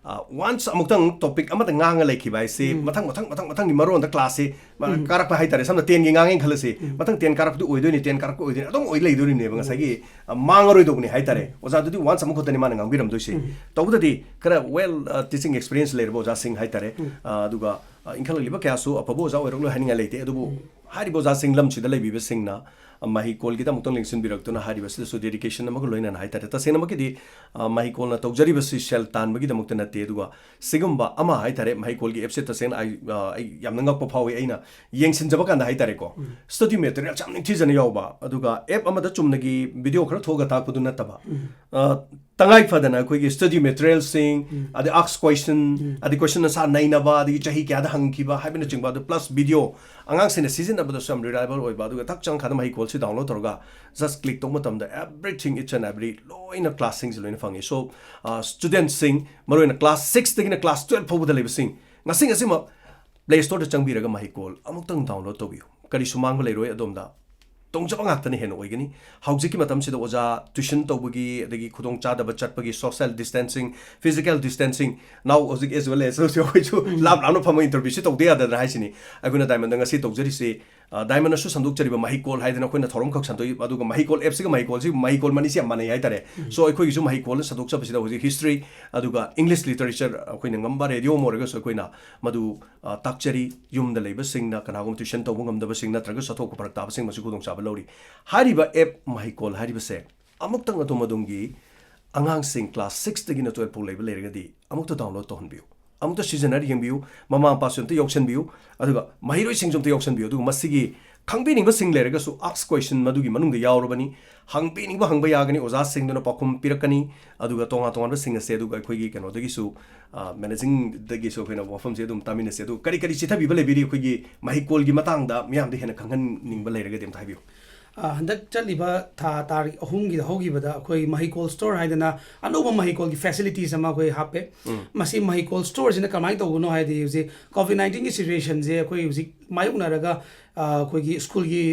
ꯑ, ꯋꯥꯟꯁ ꯑꯃꯨꯛꯇꯪ ꯇꯣꯄꯤꯛ ꯑꯃꯗ ꯉꯥꯡꯉ ꯂꯩꯈꯤꯕ ꯍꯥꯏꯁꯤ, ꯎꯝ꯫ ꯃꯊꯪ, ꯃꯊꯪ, ꯃꯊꯪ, ꯃꯊꯪꯒꯤ ꯃꯔꯣꯟꯗ ꯀ꯭ꯂꯥꯁꯁꯤ, ꯃ-, ꯎꯝ꯫ ꯀꯥꯔꯛꯄ ꯍꯥꯏꯇꯥꯔꯦ, ꯁꯝꯅ ꯇꯦꯟꯒꯤ ꯉꯥꯡꯉꯦꯅ ꯈꯜꯂꯁꯤ, ꯎꯝ꯫ ꯃꯊꯪ ꯇꯦꯟ ꯀꯥꯔꯛꯄꯗꯨ ꯑꯣꯏꯗꯣꯏꯅꯤ, ꯇꯦꯟ ꯀꯥꯔꯛꯄ ꯑꯣꯏꯗꯣꯏꯅꯤ, ꯑꯗꯨꯝ ꯑꯣꯏ ꯂꯩꯗꯣꯔꯤꯕꯅꯦꯕ꯫ ꯎꯝ꯫ ꯉꯁꯥꯏꯒꯤ, ꯑ, ꯃꯥꯡꯉꯔꯣꯏꯗꯧꯕꯅꯤ ꯍꯥꯏꯇꯥꯔꯦ꯫ ꯎꯝ꯫ ꯑꯣꯖꯥꯗꯨꯗꯤ ꯋꯥꯟꯁ ꯑꯃꯈꯛꯇꯅꯤ ꯃꯥꯅ ꯉꯥꯡꯕꯤꯔꯝꯗꯣꯏꯁꯦ꯫ ꯎꯝ꯫ ꯇꯧꯕꯗꯗꯤ ꯈꯔ ꯋꯦꯜ, ꯑ, ꯇꯤꯆꯤꯡ ꯑꯦꯛꯁꯄꯤꯔꯤꯌꯦꯟꯁ ꯂꯩꯔꯕ ꯑꯣꯖꯥꯁꯤꯡ ꯍꯥꯏꯇꯥꯔꯦ, ꯎꯝ꯫ ꯑ, ꯑꯗꯨꯒ, ꯑ, ꯏꯟꯈꯠꯂꯛꯂꯤꯕ ꯀꯌꯥꯁꯨ ꯑꯐꯕ ꯑꯣꯖꯥ ꯑꯣꯏꯔꯛꯂꯣꯏ ꯍꯥꯏꯅꯤꯡꯉꯥꯏ ꯂꯩꯇꯦ꯫ ꯑꯗꯨꯕꯨ ꯎꯝ꯫ ꯍꯥꯏꯔꯤꯕ ꯑꯣꯖꯥꯁꯤꯡ ꯂꯝꯁꯤꯗ ꯂꯩꯕꯤꯕꯁꯤꯡꯅ ꯃꯍꯩꯀꯣꯜꯒꯤꯗ ꯑꯃꯨꯛꯇꯪ ꯂꯦꯡꯁꯤꯟꯕꯤꯔꯛꯇꯨꯅ ꯍꯥꯏꯔꯤꯕꯁꯤꯗꯁꯨ dedication ꯑꯃꯒ ꯂꯣꯏꯅꯅ ꯍꯥꯏꯇꯥꯔꯦ꯫ ꯇꯁꯦꯡꯅꯃꯛꯀꯤꯗꯤ, ꯑ, ꯃꯍꯩꯀꯣꯜꯅ ꯇꯧꯖꯔꯤꯕꯁꯤ ꯁꯦꯜ ꯇꯥꯟꯕꯒꯤꯗꯃꯛꯇ ꯅꯠꯇꯦ, ꯑꯗꯨꯒ ꯁꯤꯒꯨꯝꯕ ꯑꯃ ꯍꯥꯏꯇꯥꯔꯦ, ꯃꯍꯩꯀꯣꯜꯒꯤ appꯁꯦ ꯇꯁꯦꯡꯅ ꯑꯩ, ꯑ, ꯑꯩ ꯌꯥꯝꯅ ꯉꯛꯄ ꯐꯥꯎꯏ꯫ ꯑꯩꯅ ꯌꯦꯡꯁꯤꯟꯖꯕ ꯀꯥꯟꯗ ꯍꯥꯏꯇꯥꯔꯦꯀꯣ, study materials ꯌꯥꯝ ꯅꯤꯡꯊꯤꯖꯅ ꯌꯥꯎꯕ, ꯑꯗꯨꯒ app ꯑꯃꯗ ꯆꯨꯝꯅꯒꯤ video ꯈꯔ ꯊꯣꯛꯑꯒ ꯇꯥꯛꯄꯗꯨ ꯅꯠꯇꯕ, ꯑ, ꯇꯉꯥꯏ ꯐꯗꯅ ꯑꯩꯈꯣꯏꯒꯤ study materialꯁꯤꯡ, ꯑꯗꯩ ask question, ꯑꯗꯩ question answer ꯅꯩꯅꯕ, ꯑꯗꯒꯤ ꯆꯍꯤ ꯀꯌꯥꯗ ꯍꯪꯈꯤꯕ ꯍꯥꯏꯕꯅꯆꯤꯡꯕ, ꯑꯗꯨ plus video ꯑꯉꯥꯡꯁꯤꯡꯅ ꯁꯤꯖꯤꯟꯅꯕꯗꯁꯨ ꯌꯥꯝ reliable ꯑꯣꯏꯕ, ꯑꯗꯨꯒ ꯊꯛ ꯆꯪꯈꯥꯗ ꯃꯍꯩꯀꯣꯜꯁꯤ download ꯇꯧꯔꯒ just click ꯇꯧꯕ ꯃꯇꯝꯗ everything, each and every, ꯂꯣꯏꯅ classꯁꯤꯡꯁꯤ ꯂꯣꯏꯅ ꯐꯪꯉꯤ꯫ So, ꯑ, studentꯁꯤꯡ, ꯃꯔꯨꯑꯣꯏꯅ class six ꯇꯒꯤꯅ class twelve ꯐꯥꯎꯕꯗ ꯂꯩꯕꯁꯤꯡ, ꯉꯁꯤ ꯉꯁꯤꯃꯛ Play Storeꯗ ꯆꯪꯕꯤꯔꯒ ꯃꯍꯩꯀꯣꯜ ꯑꯃꯨꯛꯇꯪ download ꯇꯧꯕꯤꯌꯨ꯫ ꯀꯔꯤꯁꯨ ꯃꯥꯡꯕ ꯂꯩꯔꯣꯏ, ꯑꯗꯣꯝꯗ ꯇꯣꯡꯖꯕ ꯉꯥꯛꯇꯅ ꯍꯦꯟꯅ ꯑꯣꯏꯒꯅꯤ꯫ ꯍꯧꯖꯤꯛꯀꯤ ꯃꯇꯝꯁꯤꯗ ꯑꯣꯖꯥ tuition ꯇꯧꯕꯒꯤ, ꯑꯗꯒꯤ ꯈꯨꯗꯣꯡꯆꯥꯗꯕ ꯆꯠꯄꯒꯤ, social distancing, physical distancing, now ꯍꯧꯖꯤꯛ as well as ꯍꯧꯖꯤꯛ ꯑꯩꯈꯣꯏꯁꯨ ꯂꯥꯞ ꯂꯥꯞꯅ ꯐꯝꯃ interviewꯁꯤ ꯇꯧꯗ ꯌꯥꯗꯗꯅ ꯍꯥꯏꯁꯤꯅꯤ꯫ ꯑꯩꯈꯣꯏꯅ Diamondꯗ ꯉꯁꯤ ꯇꯧꯖꯔꯤꯁꯤ, ꯑ, Diamondꯅꯁꯨ ꯁꯟꯗꯣꯛꯆꯔꯤꯕ ꯃꯍꯩꯀꯣꯜ ꯍꯥꯏꯗꯅ ꯑꯩꯈꯣꯏꯅ ꯊꯧꯔꯝꯈꯛ ꯁꯟꯗꯣꯛꯏ, ꯑꯗꯨꯒ ꯃꯍꯩꯀꯣꯜ appꯁꯤꯒ ꯃꯍꯩꯀꯣꯜꯁꯤ, ꯃꯍꯩꯀꯣꯜ ꯃꯅꯤꯁꯤ ꯌꯥꯝ ꯃꯥꯟꯅꯩ ꯍꯥꯏꯇꯥꯔꯦ꯫ So ꯑꯩꯈꯣꯏꯒꯤꯁꯨ ꯃꯍꯩꯀꯣꯜꯅ ꯁꯟꯗꯣꯛꯆꯕꯁꯤꯗ ꯍꯧꯖꯤꯛ history ꯑꯗꯨꯒ English literature ꯑꯩꯈꯣꯏꯅ ꯉꯝꯕ ꯔꯦꯗꯤꯑꯣ ꯑꯃ ꯑꯣꯏꯔꯒꯁꯨ ꯑꯩꯈꯣꯏꯅ ꯃꯗꯨ, ꯑ, ꯇꯥꯛꯆꯔꯤ꯫ ꯌꯨꯝꯗ ꯂꯩꯕꯁꯤꯡꯅ, ꯀꯅꯥꯒꯨꯝꯕ tuition ꯇꯧꯕ ꯉꯝꯗꯕꯁꯤꯡ ꯅꯠꯇ꯭ꯔꯒ ꯆꯠꯊꯣꯛꯄ ꯐꯔꯛ ꯇꯥꯕꯁꯤꯡ ꯃꯁꯤ ꯈꯨꯗꯣꯡꯆꯥꯕ ꯂꯧꯔꯤ꯫ ꯍꯥꯏꯔꯤꯕ app ꯃꯍꯩꯀꯣꯜ ꯍꯥꯏꯔꯤꯕꯁꯦ ꯑꯃꯨꯛꯇꯪ ꯑꯗꯣꯝ ꯑꯗꯣꯝꯒꯤ ꯑꯉꯥꯡꯁꯤꯡ class six ꯇꯒꯤꯅ twelve ꯐꯥꯎ ꯂꯩꯕ ꯂꯩꯔꯒꯗꯤ ꯑꯃꯨꯛꯇ download ꯇꯧꯍꯟꯕꯤꯌꯨ, ꯑꯃꯨꯛꯇ ꯁꯤꯖꯤꯟꯅꯔ ꯌꯦꯡꯕꯤꯌꯨ, ꯃꯃꯥ ꯃꯄꯥꯁꯨ ꯑꯝꯇ ꯌꯥꯎꯁꯟꯕꯤꯌꯨ, ꯑꯗꯨꯒ ꯃꯍꯩꯔꯣꯏꯁꯤꯡꯁꯨ ꯑꯝꯇ ꯌꯥꯎꯁꯟꯕꯤꯌꯨ꯫ ꯑꯗꯨꯒ ꯃꯁꯤꯒꯤ ꯈꯪꯕꯤꯅꯤꯡꯕꯁꯤꯡ ꯂꯩꯔꯒꯁꯨ ask question ꯃꯗꯨꯒꯤ ꯃꯅꯨꯡꯗ ꯌꯥꯎꯔꯕꯅꯤ꯫ ꯍꯪꯕꯤꯅꯤꯡꯕ ꯍꯪꯕ ꯌꯥꯒꯅꯤ, ꯑꯣꯖꯥꯁꯤꯡꯗꯨꯅ ꯄꯥꯎꯈꯨꯝ ꯄꯤꯔꯛꯀꯅꯤ꯫ ꯑꯗꯨꯒ ꯇꯣꯉꯥꯟ ꯇꯣꯉꯥꯟꯕꯁꯤꯡ ꯑꯁꯦ ꯑꯗꯨꯒ ꯑꯩꯈꯣꯏꯒꯤ ꯀꯩꯅꯣꯗꯒꯤꯁꯨ, ꯑ, managingꯗꯒꯤꯁꯨ ꯑꯩꯈꯣꯏꯅ ꯋꯥꯐꯝꯁꯦ ꯑꯗꯨꯝ ꯇꯥꯃꯤꯟꯅꯁꯦ꯫ ꯑꯗꯨ ꯀꯔꯤ ꯀꯔꯤ ꯆꯤꯊꯕꯤꯕ ꯂꯩꯕꯤꯔꯤ ꯑꯩꯈꯣꯏꯒꯤ ꯃꯍꯩꯀꯣꯜꯒꯤ ꯃꯇꯥꯡꯗ ꯃꯤꯌꯥꯝꯗ ꯍꯦꯟꯅ ꯈꯪꯍꯟꯅꯤꯡꯕ ꯂꯩꯔꯒꯗꯤ ꯑꯝꯇ ꯍꯥꯏꯕꯤꯌꯨ꯫ ꯑ, ꯍꯟꯗꯛ ꯆꯠꯂꯤꯕ ꯊꯥ ꯇꯥꯔꯤꯛ ꯑꯍꯨꯝꯒꯤꯗ ꯍꯧꯈꯤꯕꯗ ꯑꯩꯈꯣꯏ ꯃꯍꯩꯀꯣꯜ store ꯍꯥꯏꯗꯅ ꯑꯅꯧꯕ ꯃꯍꯩꯀꯣꯜꯒꯤ facilities ꯑꯃ ꯑꯩꯈꯣꯏ ꯍꯥꯞꯄꯦ꯫ ꯃꯁꯤ ꯃꯍꯩꯀꯣꯜ storeꯁꯤꯅ ꯀꯃꯥꯏꯅ ꯇꯧꯕꯅꯣ ꯍꯥꯏꯗꯤ, ꯍꯧꯖꯤꯛ COVID nineteenꯒꯤ situationꯁꯦ ꯑꯩꯈꯣꯏ ꯍꯧꯖꯤꯛ ꯃꯥꯌꯣꯛꯅꯔꯒ, ꯑ, ꯑꯩꯈꯣꯏꯒꯤ ꯁ꯭ꯀꯨꯜꯒꯤ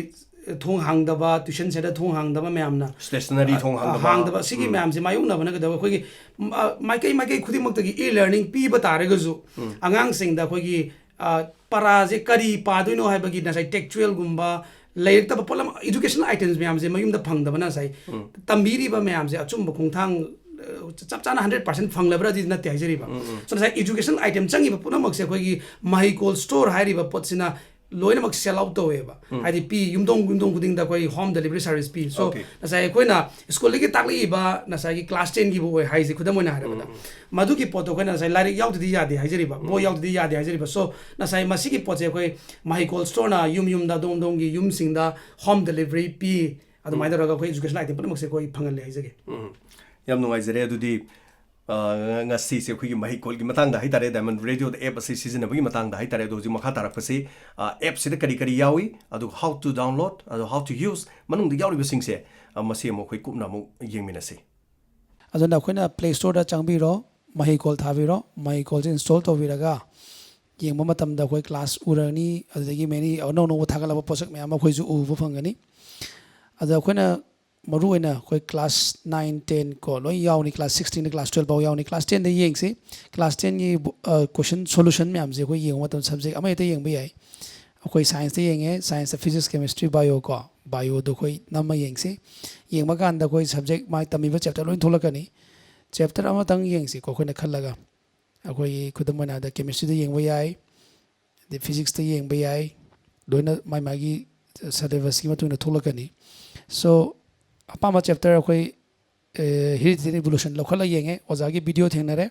ꯊꯣꯡ ꯍꯥꯡꯗꯕ, tuition centre ꯊꯣꯡ ꯍꯥꯡꯗꯕ ꯃꯌꯥꯝꯅ, stationery ꯑ, ꯊꯣꯡ ꯑ, ꯍꯥꯡꯗꯕ꯫ ꯍꯥꯡꯗꯕ, ꯁꯤꯒꯤ ꯃꯌꯥꯝꯁꯦ ꯃꯥꯌꯣꯛꯅꯕꯅ ꯀꯩꯗꯧꯕ, ꯑꯩꯈꯣꯏꯒꯤ, ꯃ-, ꯑ, ꯃꯥꯏꯀꯩ ꯃꯥꯏꯀꯩ ꯈꯨꯗꯤꯡꯃꯛꯇꯒꯤ e-learning ꯄꯤꯕ ꯇꯥꯔꯒꯁꯨ, ꯑꯉꯥꯡꯁꯤꯡꯗ ꯑꯩꯈꯣꯏꯒꯤ, ꯑ, ꯄꯔꯥꯁꯦ ꯀꯔꯤ ꯄꯥꯗꯣꯏꯅꯣ ꯍꯥꯏꯕꯒꯤ ꯉꯁꯥꯏ textualꯒꯨꯝꯕ ꯂꯩꯔꯛꯇꯕ ꯄꯣꯠꯂꯝ, educational items ꯃꯌꯥꯝꯁꯦ ꯃꯌꯨꯝꯗ ꯐꯪꯗꯕꯅ ꯉꯁꯥꯏ ꯇꯝꯕꯤꯔꯤꯕ ꯃꯌꯥꯝꯁꯦ ꯑꯆꯨꯝꯕ ꯈꯣꯡꯊꯥꯡ, ꯑ, ꯆꯞ ꯆꯥꯅ hundred percent ꯐꯪꯂꯕ꯭ꯔꯥꯗꯤ ꯅꯠꯇꯦ ꯍꯥꯏꯖꯔꯤꯕ꯫ So ꯉꯁꯥꯏ educational item ꯆꯪꯉꯤꯕ ꯄꯨꯝꯅꯃꯛꯁꯦ ꯑꯩꯈꯣꯏꯒꯤ ꯃꯍꯩꯀꯣꯜ store ꯍꯥꯏꯔꯤꯕ ꯄꯣꯠꯁꯤꯅ ꯂꯣꯏꯅꯃꯛ sell out ꯇꯧꯋꯦꯕ꯫ ꯍꯥꯏꯗꯤ ꯄꯤ, ꯌꯨꯝꯊꯣꯡ ꯌꯨꯝꯊꯣꯡ ꯈꯨꯗꯤꯡꯗ ꯑꯩꯈꯣꯏ home delivery service ꯄꯤ꯫ So, okay, ꯉꯁꯥꯏ ꯑꯩꯈꯣꯏꯅ ꯁ꯭ꯀꯨꯜꯗꯒꯤ ꯇꯥꯛꯂꯛꯏꯕ ꯉꯁꯥꯏꯒꯤ class tenꯒꯤꯕꯨ ꯑꯣꯏ ꯍꯥꯏꯁꯦ, ꯈꯨꯗꯝ ꯑꯣꯏꯅ ꯍꯥꯏꯔꯕꯗ, ꯃꯗꯨꯒꯤ ꯄꯣꯠꯇꯣ ꯑꯩꯈꯣꯏꯅ ꯉꯁꯥꯏ ꯂꯥꯏꯔꯤꯛ ꯌꯥꯎꯗꯗꯤ ꯌꯥꯗꯦ ꯍꯥꯏꯖꯔꯤꯕ, ꯕꯣꯏ ꯌꯥꯎꯗꯗꯤ ꯌꯥꯗꯦ ꯍꯥꯏꯖꯔꯤꯕ꯫ So, ꯉꯁꯥꯏ ꯃꯁꯤꯒꯤ ꯄꯣꯠꯁꯦ ꯑꯩꯈꯣꯏ ꯃꯍꯩꯀꯣꯜ storeꯅ ꯌꯨꯝ ꯌꯨꯝꯗ, ꯑꯗꯣꯝ ꯑꯗꯣꯝꯒꯤ ꯌꯨꯝꯁꯤꯡꯗ home delivery ꯄꯤ꯫ ꯑꯗꯨꯃꯥꯏꯅ ꯇꯧꯔꯒ ꯑꯩꯈꯣꯏ educational item ꯄꯨꯝꯅꯃꯛꯁꯦ ꯑꯩꯈꯣꯏ ꯐꯪꯍꯜꯂꯦ ꯍꯥꯏꯖꯒꯦ꯫ ꯎꯝ, ꯌꯥꯝ ꯅꯨꯡꯉꯥꯏꯖꯔꯦ꯫ ꯑꯗꯨꯗꯤ, ꯑ, ꯉꯁꯤꯁꯦ ꯑꯩꯈꯣꯏꯒꯤ ꯃꯍꯩꯀꯣꯜꯒꯤ ꯃꯇꯥꯡꯗ ꯍꯥꯏꯇꯥꯔꯦ, Diamond Radioꯗ app ꯑꯁꯤ ꯁꯤꯖꯤꯟꯅꯕꯒꯤ ꯃꯇꯥꯡꯗ ꯍꯥꯏꯇꯥꯔꯦ꯫ ꯑꯗꯣ ꯍꯧꯖꯤꯛ ꯃꯈꯥ ꯇꯥꯔꯛꯄꯁꯤ, ꯑ, appꯁꯤꯗ ꯀꯔꯤ ꯀꯔꯤ ꯌꯥꯎꯏ, ꯑꯗꯨꯒ how to download, ꯑꯗꯨꯒ how to use, ꯃꯅꯨꯡꯗ ꯌꯥꯎꯔꯤꯕꯁꯤꯡꯁꯦ, ꯑ, ꯃꯁꯤ ꯑꯃꯨꯛ ꯑꯩꯈꯣꯏ ꯀꯨꯞꯅ ꯑꯃꯨꯛ ꯌꯦꯡꯃꯤꯟꯅꯁꯤ꯫ ꯑꯗꯨꯅ ꯑꯩꯈꯣꯏꯅ Play Storeꯗ ꯆꯪꯕꯤꯔꯣ, ꯃꯍꯩꯀꯣꯜ ꯊꯥꯕꯤꯔꯣ, ꯃꯍꯩꯀꯣꯜꯁꯦ install ꯇꯧꯕꯤꯔꯒ ꯌꯦꯡꯕ ꯃꯇꯝꯗ ꯑꯩꯈꯣꯏ class ꯎꯔꯅꯤ꯫ ꯑꯗꯨꯗꯒꯤ many ꯑꯅꯧ ꯑꯅꯧꯕ ꯊꯥꯒꯠꯂꯛꯄ ꯄꯣꯠꯁꯛ ꯃꯌꯥꯝ ꯑꯃ ꯑꯩꯈꯣꯏꯁꯨ ꯎꯕ ꯐꯪꯒꯅꯤ꯫ ꯑꯗ ꯑꯩꯈꯣꯏꯅ ꯃꯔꯨ ꯑꯣꯏꯅ ꯑꯩꯈꯣꯏ class nine, ten ꯀꯣ, ꯂꯣꯏ ꯌꯥꯎꯅꯤ꯫ Class sixꯇꯩꯅ class twelve ꯐꯥꯎ ꯌꯥꯎꯅꯤ꯫ Class tenꯗ ꯌꯦꯡꯁꯤ꯫ Class tenꯒꯤ, ꯑ, question solution ꯃꯌꯥꯝꯁꯦ ꯑꯩꯈꯣꯏ ꯌꯦꯡꯕ ꯃꯇꯝꯗ subject ꯑꯃ ꯍꯦꯛꯇ ꯌꯦꯡꯕ ꯌꯥꯏ꯫ ꯑꯩꯈꯣꯏ scienceꯇ ꯌꯦꯡꯉꯦ, scienceꯇ physics, chemistry, bio ꯀꯣ, bioꯗꯣ ꯑꯩꯈꯣꯏ ꯅꯝꯃ ꯌꯦꯡꯁꯤ꯫ ꯌꯦꯡꯕ ꯀꯥꯟꯗ ꯑꯩꯈꯣꯏ subject ꯃꯥꯒꯤ ꯇꯝꯃꯤꯕ chapter ꯂꯣꯏ ꯊꯣꯛꯂꯛꯀꯅꯤ꯫ Chapter ꯑꯃꯇꯪ ꯌꯦꯡꯁꯤꯀꯣ ꯑꯩꯈꯣꯏꯅ ꯈꯜꯂꯒ꯫ ꯑꯩꯈꯣꯏꯒꯤ ꯈꯨꯗꯝ ꯑꯣꯏꯅ ꯍꯥꯏꯔꯕꯗ chemistryꯗ ꯌꯦꯡꯕ ꯌꯥꯏ, ꯑꯗꯩ physicsꯇ ꯌꯦꯡꯕ ꯌꯥꯏ, ꯂꯣꯏꯅ ꯃꯥꯏ ꯃꯥꯒꯤ syllabusꯀꯤ ꯃꯇꯨꯡ ꯏꯟꯅ ꯊꯣꯛꯂꯛꯀꯅꯤ꯫ So, ꯑꯄꯥꯝꯕ chapter ꯑꯩꯈꯣꯏ, ꯑꯦ, hereditary and evolution ꯂꯧꯈꯠꯂ ꯌꯦꯡꯉꯦ, ꯑꯣꯖꯥꯒꯤ video ꯊꯦꯡꯅꯔꯦ,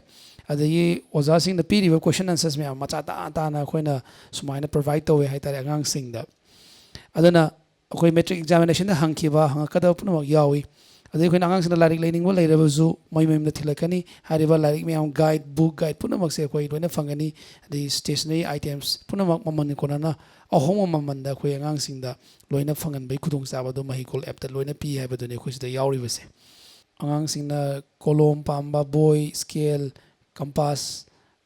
ꯑꯗꯒꯤ ꯑꯣꯖꯥꯁꯤꯡꯅ ꯄꯤꯔꯤꯕ question answers ꯃꯌꯥꯝ ꯃꯆꯥ ꯇꯥ ꯇꯥꯅ ꯑꯩꯈꯣꯏꯅ ꯁꯨꯃꯥꯏꯅ provide ꯇꯧꯋꯦ ꯍꯥꯏꯇꯥꯔꯦ ꯑꯉꯥꯡꯁꯤꯡꯗ꯫ ꯑꯗꯨꯅ ꯑꯩꯈꯣꯏ matric examinationꯗ ꯍꯪꯈꯤꯕ, ꯍꯪꯉꯛꯀꯗꯕ ꯄꯨꯝꯅꯃꯛ ꯌꯥꯎꯏ꯫ ꯑꯗꯩ ꯑꯩꯈꯣꯏꯅ ꯑꯉꯥꯡꯁꯤꯡꯅ ꯂꯥꯏꯔꯤꯛ ꯂꯩꯅꯤꯡꯕ ꯂꯩꯔꯕꯁꯨ ꯃꯣꯏ ꯃꯌꯨꯝꯗ ꯊꯤꯜꯂꯛꯀꯅꯤ꯫ ꯍꯥꯏꯔꯤꯕ ꯂꯥꯏꯔꯤꯛ ꯃꯌꯥꯝ, guide, book, guide ꯄꯨꯝꯅꯃꯛꯁꯦ ꯑꯩꯈꯣꯏ ꯂꯣꯏꯅ ꯐꯪꯒꯅꯤ꯫ ꯑꯗꯩ stationery items ꯄꯨꯝꯅꯃꯛ ꯃꯃꯜ ꯀꯣꯟꯅꯅ ꯑꯍꯣꯡꯕ ꯃꯃꯜꯗ ꯑꯩꯈꯣꯏ ꯑꯉꯥꯡꯁꯤꯡꯗ ꯂꯣꯏꯅ ꯐꯪꯍꯟꯕꯒꯤ ꯈꯨꯗꯣꯡꯆꯥꯕꯗꯣ ꯃꯍꯩꯀꯣꯜ appꯇ ꯂꯣꯏꯅ ꯄꯤ ꯍꯥꯏꯕꯗꯨꯅꯤ ꯑꯩꯈꯣꯏ ꯁꯤꯗ ꯌꯥꯎꯔꯤꯕꯁꯦ꯫ ꯑꯉꯥꯡꯁꯤꯡꯅ ꯀꯣꯂꯣꯝ ꯄꯥꯝꯕ, ꯕꯣꯏ, scale, compass,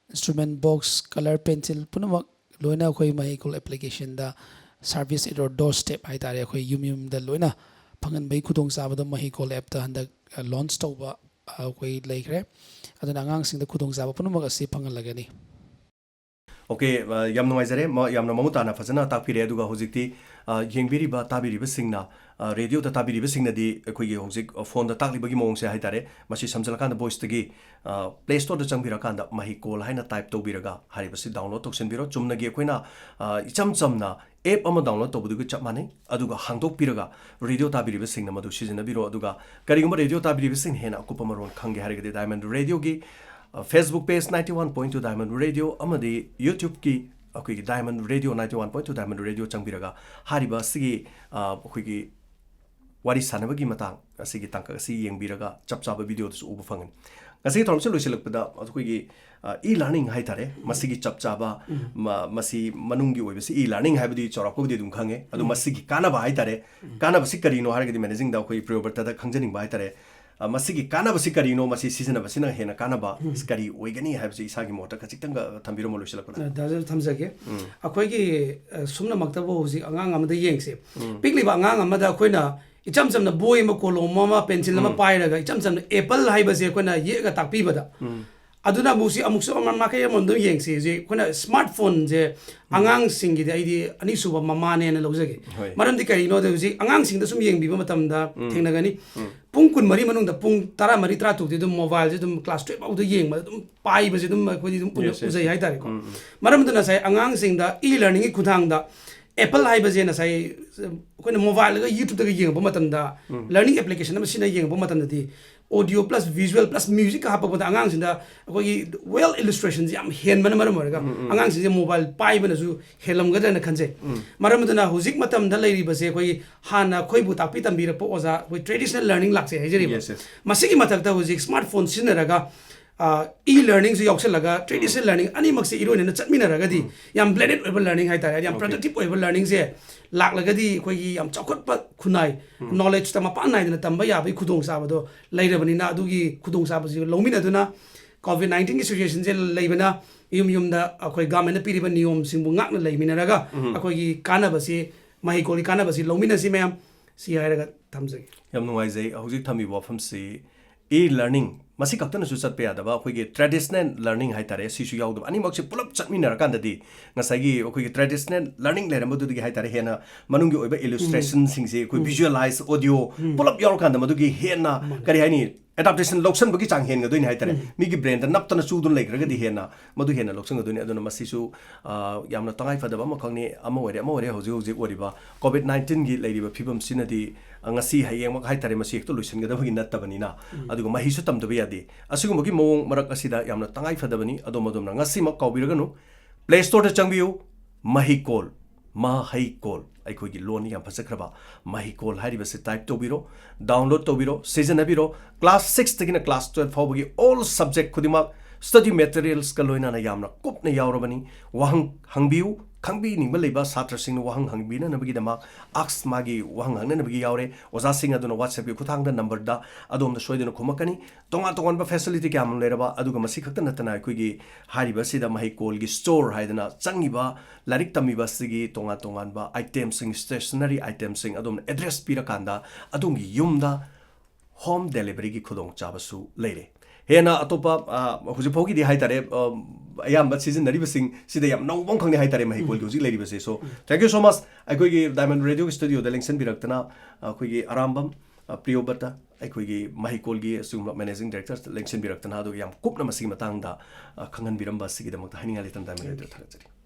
instrument box, color pencil ꯄꯨꯝꯅꯃꯛ ꯂꯣꯏꯅ ꯑꯩꯈꯣꯏ ꯃꯍꯩꯀꯣꯜ applicationꯗ service at your doorstep ꯍꯥꯏꯇꯥꯔꯦ, ꯑꯩꯈꯣꯏ ꯌꯨꯝ ꯌꯨꯝꯗ ꯂꯣꯏꯅ ꯐꯪꯍꯟꯕꯒꯤ ꯈꯨꯗꯣꯡꯆꯥꯕꯗꯣ ꯃꯍꯩꯀꯣꯜ appꯇ ꯍꯟꯗꯛ, ꯑ, launch ꯇꯧꯕ, ꯑ, ꯑꯩꯈꯣꯏ ꯂꯩꯈ꯭ꯔꯦ꯫ ꯑꯗꯨꯅ ꯑꯉꯥꯡꯁꯤꯡꯗ ꯈꯨꯗꯣꯡꯆꯥꯕ ꯄꯨꯝꯅꯃꯛ ꯑꯁꯤ ꯐꯪꯍꯜꯂꯒꯅꯤ꯫ ꯑꯣꯀꯦ, ꯑ, ꯌꯥꯝ ꯅꯨꯡꯉꯥꯏꯖꯔꯦ꯫ ꯃ-, ꯌꯥꯝꯅ ꯃꯃꯨꯠ ꯇꯥꯅ ꯐꯖꯅ ꯇꯥꯛꯄꯤꯔꯦ꯫ ꯑꯗꯨꯒ ꯍꯧꯖꯤꯛꯇꯤ, ꯑ, ꯌꯦꯡꯕꯤꯔꯤꯕ, ꯇꯥꯕꯤꯔꯤꯕꯁꯤꯡꯅ, ꯑ, ꯔꯦꯗꯤꯑꯣꯗ ꯇꯥꯕꯤꯔꯤꯕꯁꯤꯡꯅꯗꯤ ꯑꯩꯈꯣꯏꯒꯤ ꯍꯧꯖꯤꯛ, ꯑ, ꯐꯣꯟꯗ ꯇꯥꯛꯂꯤꯕꯒꯤ ꯃꯑꯣꯡꯁꯦ ꯍꯥꯏ ꯇꯥꯔꯦ, ꯃꯁꯤ ꯁꯝꯖꯜꯂꯀꯥꯟꯗ ꯚꯣꯏꯁꯇꯒꯤ, ꯑ, ꯄ꯭ꯂꯦ ꯁ꯭ꯇꯣꯔꯗ ꯆꯪꯕꯤꯔꯀꯥꯟꯗ ꯃꯍꯩꯀꯣꯜ ꯍꯥꯏꯅ ꯇꯥꯏꯞ ꯇꯧꯕꯤꯔꯒ ꯍꯥꯏꯔꯤꯕꯁꯤ ꯗꯥꯎꯟꯂꯣꯗ ꯇꯧꯁꯤꯟꯕꯤꯔꯣ꯫ ꯆꯨꯝꯅꯒꯤ ꯑꯩꯈꯣꯏꯅ, ꯑ, ꯏꯆꯝ ꯆꯝꯅ ꯑꯦꯞ ꯑꯃ ꯗꯥꯎꯟꯂꯣꯗ ꯇꯧꯕꯗꯨꯒ ꯆꯞ ꯃꯥꯟꯅꯩ꯫ ꯑꯗꯨꯒ ꯍꯥꯡꯗꯣꯛꯄꯤꯔꯒ ꯔꯦꯗꯤꯑꯣ ꯇꯥꯕꯤꯔꯤꯕꯁꯤꯡꯅ ꯃꯗꯨ ꯁꯤꯖꯤꯟꯅꯕꯤꯔꯣ꯫ ꯑꯗꯨꯒ ꯀꯔꯤꯒꯨꯝꯕ ꯔꯦꯗꯤꯑꯣ ꯇꯥꯕꯤꯔꯤꯕꯁꯤꯡꯅ ꯍꯦꯟꯅ ꯑꯀꯨꯞꯄ ꯃꯔꯣꯜ ꯈꯪꯒꯦ ꯍꯥꯏꯔꯒꯗꯤ ꯗꯥꯏꯃꯟ ꯔꯦꯗꯤꯑꯣꯒꯤ, ꯑ, Facebook page ninety one point two Diamond Radio ꯑꯃꯗꯤ YouTubeꯀꯤ ꯑꯩꯈꯣꯏꯒꯤ Diamond Radio ninety one point two Diamond Radio ꯆꯪꯕꯤꯔꯒ ꯍꯥꯏꯔꯤꯕ ꯑꯁꯤꯒꯤ, ꯑ, ꯑꯩꯈꯣꯏꯒꯤ ꯋꯥꯔꯤ ꯁꯥꯟꯅꯕꯒꯤ ꯃꯇꯥꯡ ꯑꯁꯤꯒꯤ ꯇꯥꯡꯀꯛ ꯑꯁꯤ ꯌꯦꯡꯕꯤꯔꯒ ꯆꯞ ꯆꯥꯕ ꯚꯤꯗꯤꯑꯣꯗꯨꯁꯨ ꯎꯕ ꯐꯪꯒꯅꯤ꯫ ꯉꯁꯤꯒꯤ ꯊꯧꯔꯝꯁꯤ ꯂꯣꯏꯁꯤꯜꯂꯛꯄꯗ ꯑꯩꯈꯣꯏꯒꯤ, ꯑ, e-learning ꯍꯥꯏ ꯇꯥꯔꯦ, ꯃꯁꯤꯒꯤ ꯆꯞ ꯆꯥꯕ, ꯃ-, ꯃꯁꯤ ꯃꯅꯨꯡꯒꯤ ꯑꯣꯏꯕꯁꯤ e-learning ꯍꯥꯏꯕꯗꯤ ꯆꯥꯎꯔꯥꯛꯄꯕꯨꯗꯤ ꯑꯗꯨꯝ ꯈꯪꯉꯦ, ꯑꯗꯣ ꯃꯁꯤꯒꯤ ꯀꯥꯟꯅꯕ ꯍꯥꯏ ꯇꯥꯔꯦ, ꯀꯥꯟꯅꯕꯁꯤ ꯀꯔꯤꯅꯣ ꯍꯥꯏꯔꯒꯗꯤ ꯃꯦꯅꯦꯖꯤꯡꯗ ꯑꯩꯈꯣꯏ ꯄ꯭ꯔꯤꯌꯣꯕ꯭ꯔꯇꯗ ꯈꯪꯖꯅꯤꯡꯕ ꯍꯥꯏ ꯇꯥꯔꯦ꯫ ꯑ, ꯃꯁꯤꯒꯤ ꯀꯥꯟꯅꯕꯁꯤ ꯀꯔꯤꯅꯣ, ꯃꯁꯤ ꯁꯤꯖꯤꯟꯅꯕꯁꯤꯅ ꯍꯦꯟꯅ ꯀꯥꯟꯅꯕ ꯀꯔꯤ ꯑꯣꯏꯒꯅꯤ ꯍꯥꯏꯕꯁꯤ ꯏꯁꯥꯒꯤ ꯃꯣꯠꯇ ꯈꯖꯤꯛꯇꯪꯒ ꯊꯝꯕꯤꯔꯝꯃꯣ ꯂꯣꯏꯁꯤꯜꯂꯛꯄꯗ꯫ ꯑ, ꯗꯥ ꯖꯣꯟ ꯊꯝꯖꯒꯦ꯫ ꯑꯩꯈꯣꯏꯒꯤ, ꯑ, ꯁꯝꯅꯃꯛꯇꯕꯨ ꯍꯧꯖꯤꯛ ꯑꯉꯥꯡ ꯑꯃꯗ ꯌꯦꯡꯁꯤ꯫ ꯄꯤꯛꯂꯤꯕ ꯑꯉꯥꯡ ꯑꯃꯗ ꯑꯩꯈꯣꯏꯅ ꯏꯆꯝ ꯆꯝꯅ ꯕꯣꯏ ꯑꯃ, ꯀꯣꯂꯣꯝ ꯑꯃ, ꯄꯦꯟꯁꯤꯜ ꯑꯃ ꯄꯥꯏꯔꯒ ꯏꯆꯝ ꯆꯝꯅ ꯑꯦꯄꯜ ꯍꯥꯏꯕꯁꯦ ꯑꯩꯈꯣꯏꯅ ꯌꯦꯛꯑꯒ ꯇꯥꯛꯄꯤꯕꯗ, ꯑꯗꯨꯅ ꯑꯃꯨꯛꯁꯤ, ꯑꯃꯨꯛꯁꯨ ꯑꯃ ꯃꯥꯏꯀꯩ ꯑꯃꯔꯣꯝꯗ ꯑꯃꯨꯛ ꯌꯦꯡꯁꯤ꯫ ꯍꯧꯖꯤꯛ ꯑꯩꯈꯣꯏꯅ ꯁ꯭ꯃꯥꯔꯠ ꯐꯣꯟꯁꯦ ꯑꯉꯥꯡꯁꯤꯡꯒꯤꯗꯤ ꯑꯩꯗꯤ ꯑꯅꯤꯁꯨꯕ ꯃꯃꯥꯅꯦꯅ ꯂꯧꯖꯒꯦ꯫ ꯍꯣꯏ꯫ ꯃꯔꯝꯗꯤ ꯀꯔꯤꯒꯤꯅꯣꯗ ꯍꯧꯖꯤꯛ ꯑꯉꯥꯡꯁꯤꯡꯗ ꯁꯨꯝ ꯌꯦꯡꯕꯤꯕ ꯃꯇꯝꯗ ꯊꯦꯡꯅꯒꯅꯤ꯫ ꯄꯨꯡ ꯀꯨꯟꯃꯔꯤ ꯃꯅꯨꯡꯗ ꯄꯨꯡ ꯇꯔꯥꯃꯔꯤ, ꯇꯔꯥ ꯇꯔꯨꯛꯇꯤ ꯑꯗꯨꯝ ꯃꯣꯕꯥꯏꯜꯁꯦ ꯑꯗꯨꯝ ꯀ꯭ꯂꯥꯁ ꯇꯨꯌꯦꯜꯞ ꯐꯥꯎꯗ ꯌꯦꯡꯕꯗ ꯑꯗꯨꯝ ꯄꯥꯏꯕꯁꯦ ꯑꯗꯨꯝ ꯑꯩꯈꯣꯏꯗꯤ ꯑꯗꯨꯝ ꯎꯅ-, Yes, yes. ꯎꯖꯩ ꯍꯥꯏꯇꯥꯔꯦꯀꯣ꯫ ꯃꯔꯝ ꯑꯗꯨꯅ ꯉꯁꯥꯏ ꯑꯉꯥꯡꯁꯤꯡꯗ e-learningꯒꯤ ꯈꯨꯠꯊꯥꯡꯗ ꯑꯦꯄꯜ ꯍꯥꯏꯕꯁꯦ ꯉꯁꯥꯏ ꯑꯩꯈꯣꯏꯅ ꯃꯣꯕꯥꯏꯜꯗꯒ YouTubeꯇꯒ ꯌꯦꯡꯉꯛꯄ ꯃꯇꯝꯗ, learning application ꯑꯃ ꯁꯤꯖꯤꯟꯅ ꯌꯦꯡꯉꯛꯄ ꯃꯇꯝꯗꯗꯤ audio plus visual plus musicꯀ ꯍꯥꯞꯄꯛꯄꯗ ꯑꯉꯥꯡꯁꯤꯡꯗ ꯑꯩꯈꯣꯏꯒꯤ well illustrationꯁꯦ ꯌꯥꯝ ꯍꯦꯟꯕꯅ ꯃꯔꯝ ꯑꯣꯏꯔꯒ ꯑꯉꯥꯡꯁꯤꯡꯁꯦ ꯃꯣꯕꯥꯏꯜ ꯄꯥꯏꯕꯅꯁꯨ ꯍꯦꯜꯂꯝꯒꯗ꯭ꯔꯅ ꯈꯟꯖꯩ꯫ ꯃꯔꯝ ꯑꯗꯨꯅ ꯍꯧꯖꯤꯛ ꯃꯇꯝꯗ ꯂꯩꯔꯤꯕꯁꯦ ꯑꯩꯈꯣꯏꯒꯤ ꯍꯥꯟꯅ ꯑꯩꯈꯣꯏꯕꯨ ꯇꯥꯛꯄꯤ ꯇꯝꯕꯤꯔꯛꯄ ꯑꯣꯖꯥ, ꯑꯩꯈꯣꯏ traditional learning ꯂꯥꯛꯆꯩ ꯍꯥꯏꯖꯔꯤꯕ꯫ Yes, yes. ꯃꯁꯤꯒꯤ ꯃꯊꯛꯇ ꯍꯧꯖꯤꯛ ꯁ꯭ꯃꯥꯔꯠ ꯐꯣꯟ ꯁꯤꯖꯤꯟꯅꯔꯒ, ꯑ, e-learningꯁꯨ ꯌꯥꯎꯁꯜꯂꯒ traditional learning ꯑꯅꯤꯃꯛꯁꯦ ꯏꯔꯣꯏꯅꯅ ꯆꯠꯃꯤꯟꯅꯔꯒꯗꯤ ꯌꯥꯝ blended ꯑꯣꯏꯕ learning ꯍꯥꯏꯇꯥꯔꯦ, ꯌꯥꯝ Okay. productive ꯑꯣꯏꯕ learningꯁꯦ ꯂꯥꯛꯂꯒꯗꯤ ꯑꯩꯈꯣꯏꯒꯤ ꯌꯥꯝ ꯆꯥꯎꯈꯠꯄ ꯈꯨꯟꯅꯥꯏ, knowledgeꯇ ꯃꯄꯥꯟ ꯅꯥꯏꯗꯅ ꯇꯝꯕ ꯌꯥꯕꯒꯤ ꯈꯨꯗꯣꯡꯆꯥꯕꯗꯣ ꯂꯩꯔꯕꯅꯤꯅ, ꯑꯗꯨꯒꯤ ꯈꯨꯗꯣꯡꯆꯥꯕꯁꯤ ꯂꯧꯃꯤꯟꯅꯗꯨꯅ COVID nineteenꯒꯤ situationꯁꯦ ꯂꯩꯕꯅ ꯌꯨꯝ ꯌꯨꯝꯗ ꯑꯩꯈꯣꯏ governmentꯅ ꯄꯤꯔꯤꯕ ꯅꯤꯌꯣꯝꯁꯤꯡꯕꯨ ꯉꯥꯛꯅ ꯂꯩꯃꯤꯟꯅꯔꯒ ꯑꯩꯈꯣꯏꯒꯤ ꯀꯥꯟꯅꯕꯁꯤ, ꯃꯍꯩꯀꯣꯜꯒꯤ ꯀꯥꯟꯅꯕꯁꯤ ꯂꯧꯃꯤꯟꯅꯁꯤ ꯃꯌꯥꯝ꯫ ꯁꯤ ꯍꯥꯏꯔꯒ ꯊꯝꯖꯒꯦ꯫ ꯌꯥꯝ ꯅꯨꯡꯉꯥꯏꯖꯩ꯫ ꯍꯧꯖꯤꯛ ꯊꯝꯕꯤꯕ ꯋꯥꯐꯝꯁꯤ e-learning ꯃꯁꯤ ꯈꯛꯇꯅꯁꯨ ꯆꯠꯄ ꯌꯥꯗꯕ, ꯑꯩꯈꯣꯏꯒꯤ traditional learning ꯍꯥꯏꯇꯥꯔꯦ, ꯁꯤꯁꯨ ꯌꯥꯎꯗꯕ, ꯑꯅꯤꯃꯛꯁꯦ ꯄꯨꯂꯞ ꯆꯠꯃꯤꯟꯅꯔꯀꯥꯟꯗꯗꯤ ꯉꯁꯥꯏꯒꯤ ꯑꯩꯈꯣꯏꯒꯤ traditional learning ꯂꯩꯔꯝꯕꯗꯨꯗꯒꯤ ꯍꯥꯏꯇꯥꯔꯦ, ꯍꯦꯟꯅ ꯃꯅꯨꯡꯒꯤ ꯑꯣꯏꯕ illustrationꯁꯤꯡꯁꯦ, ꯑꯩꯈꯣꯏ visualize, audio ꯄꯨꯂꯞ ꯌꯥꯎꯔꯀꯥꯟꯗ ꯃꯗꯨꯒꯤ ꯍꯦꯟꯅ, ꯀꯔꯤ ꯍꯥꯏꯅꯤ, adaptation ꯂꯧꯁꯟꯕꯒꯤ ꯆꯥꯡ ꯍꯦꯟꯒꯗꯣꯏꯅꯤ ꯍꯥꯏꯇꯥꯔꯦ꯫ ꯃꯤꯒꯤ brainꯗ ꯅꯞꯇꯅ ꯆꯨꯗꯨꯅ ꯂꯩꯈ꯭ꯔꯒꯗꯤ ꯍꯦꯟꯅ ꯃꯗꯨ ꯍꯦꯟꯅ ꯂꯧꯁꯟꯒꯗꯣꯏꯅꯤ꯫ ꯑꯗꯨꯅ ꯃꯁꯤꯁꯨ, ꯑ, ꯌꯥꯝꯅ ꯇꯉꯥꯏ ꯐꯗꯕ ꯑꯃꯈꯛꯅꯤ꯫ ꯑꯃ ꯑꯣꯏꯔꯦ, ꯑꯃ ꯑꯣꯏꯔꯦ, ꯍꯧꯖꯤꯛ ꯍꯧꯖꯤꯛ ꯑꯣꯏꯔꯤꯕ COVID nineteenꯒꯤ ꯂꯩꯔꯤꯕ ꯐꯤꯕꯝꯁꯤꯅꯗꯤ, ꯑ, ꯉꯁꯤ ꯍꯌꯦꯡꯃꯛ ꯍꯥꯏꯇꯥꯔꯦ, ꯃꯁꯤ ꯍꯦꯛꯇ ꯂꯣꯏꯁꯤꯟꯒꯗꯕꯒꯤ ꯅꯠꯇꯕꯅꯤꯅ, ꯑꯗꯨꯒ ꯃꯍꯩꯁꯨ ꯇꯝꯗꯕ ꯌꯥꯗꯦ꯫ ꯑꯁꯤꯒꯨꯝꯕꯒꯤ ꯃꯑꯣꯡ ꯃꯔꯛ ꯑꯁꯤꯗ ꯌꯥꯝꯅ ꯇꯉꯥꯏ ꯐꯗꯕꯅꯤ꯫ ꯑꯗꯣꯝ ꯑꯗꯣꯝꯅ ꯉꯁꯤꯃꯛ ꯀꯥꯎꯕꯤꯔꯒꯅꯨ, Play Storeꯗ ꯆꯪꯕꯤꯌꯨ, ꯃꯍꯩꯀꯣꯜ, ꯃꯍꯩꯀꯣꯜ, ꯑꯩꯈꯣꯏꯒꯤ ꯂꯣꯟ ꯌꯥꯝ ꯐꯖꯈ꯭ꯔꯕ ꯃꯍꯩꯀꯣꯜ ꯍꯥꯏꯔꯤꯕꯁꯤ type ꯇꯧꯕꯤꯔꯣ, download ꯇꯧꯕꯤꯔꯣ, ꯁꯤꯖꯤꯟꯅꯕꯤꯔꯣ꯫ Class sixꯇꯒꯤꯅ class twelve ꯐꯥꯎꯕꯒꯤ all subject ꯈꯨꯗꯤꯡꯃꯛ study materialsꯀ ꯂꯣꯏꯅꯅ ꯌꯥꯝꯅ ꯀꯨꯞꯅ ꯌꯥꯎꯔꯕꯅꯤ꯫ ꯋꯥꯍꯪ ꯍꯪꯕꯤꯌꯨ, ꯈꯪꯕꯤꯅꯤꯡꯕ ꯂꯩꯕ ꯁꯥꯇ꯭ꯔꯁꯤꯡꯅ ꯋꯥꯍꯪ ꯍꯪꯕꯤꯅꯅꯕꯒꯤꯗꯃꯛ ask ꯃꯥꯒꯤ ꯋꯥꯍꯪ ꯍꯪꯅꯅꯕꯒꯤ ꯌꯥꯎꯔꯦ꯫ ꯑꯣꯖꯥꯁꯤꯡ ꯑꯗꯨꯅ WhatsAppꯀꯤ ꯈꯨꯠꯊꯥꯡꯗ numberꯗ ꯑꯗꯣꯝꯗ ꯁꯣꯏꯗꯅ ꯈꯨꯝꯃꯛꯀꯅꯤ꯫ ꯇꯣꯉꯥꯟ ꯇꯣꯉꯥꯟꯕ facility ꯀꯌꯥ ꯑꯃ ꯂꯩꯔꯕ, ꯑꯗꯨꯒ ꯃꯁꯤ ꯈꯛꯇ ꯅꯠꯇꯅ ꯑꯩꯈꯣꯏꯒꯤ ꯍꯥꯏꯔꯤꯕ ꯑꯁꯤꯗ ꯃꯍꯩꯀꯣꯜꯒꯤ store ꯍꯥꯏꯗꯅ ꯆꯪꯉꯤꯕ ꯂꯥꯏꯔꯤꯛ ꯇꯝꯃꯤꯕ ꯑꯁꯤꯒꯤ ꯇꯣꯉꯥꯟ ꯇꯣꯉꯥꯟꯕ itemꯁꯤꯡ, stationery itemꯁꯤꯡ ꯑꯗꯣꯝꯅ address ꯄꯤꯔꯀꯥꯟꯗ ꯑꯗꯣꯝꯒꯤ ꯌꯨꯝꯗ home deliveryꯒꯤ ꯈꯨꯗꯣꯡꯆꯥꯕꯁꯨ ꯂꯩꯔꯦ꯫ ꯍꯦꯟꯅ ꯑꯇꯣꯞꯄ, ꯑ, ꯍꯧꯖꯤꯛ ꯐꯥꯎꯒꯤꯗꯤ ꯍꯥꯏꯇꯥꯔꯦ, ꯑ, ꯑꯌꯥꯝꯕ ꯁꯤꯖꯤꯟꯅꯔꯤꯕꯁꯤꯡ ꯁꯤꯗ ꯌꯥꯝ ꯅꯧꯕ ꯑꯃꯈꯛꯅꯤ ꯍꯥꯏꯇꯥꯔꯦ ꯃꯍꯩꯀꯣꯜꯒꯤ ꯍꯧꯖꯤꯛ ꯂꯩꯔꯤꯕꯁꯦ꯫ So, thank you so much꯫ ꯑꯩꯈꯣꯏꯒꯤ Diamond Radioꯒꯤ studioꯗ ꯂꯦꯡꯁꯤꯟꯕꯤꯔꯛꯇꯅ ꯑꯩꯈꯣꯏꯒꯤ ꯑꯔꯥꯝꯕꯝ, ꯑ, ꯄ꯭ꯔꯤꯌꯣꯕꯇ, ꯑꯩꯈꯣꯏꯒꯤ ꯃꯍꯩꯀꯣꯜꯒꯤ ꯑꯁꯤꯒꯨꯝꯕ managing director ꯂꯦꯡꯁꯤꯟꯕꯤꯔꯛꯇꯅ, ꯑꯗꯨꯒ ꯌꯥꯝ ꯀꯨꯞꯅ ꯃꯁꯤꯒꯤ ꯃꯇꯥꯡꯗ, ꯑ, ꯈꯪꯍꯟꯕꯤꯔꯝꯕ ꯑꯁꯤꯒꯤꯗꯃꯛꯇ ꯍꯥꯏꯅꯤꯡꯉꯥꯏ ꯂꯩꯇꯅ Diamond Radio ꯊꯥꯒꯠꯆꯔꯤ꯫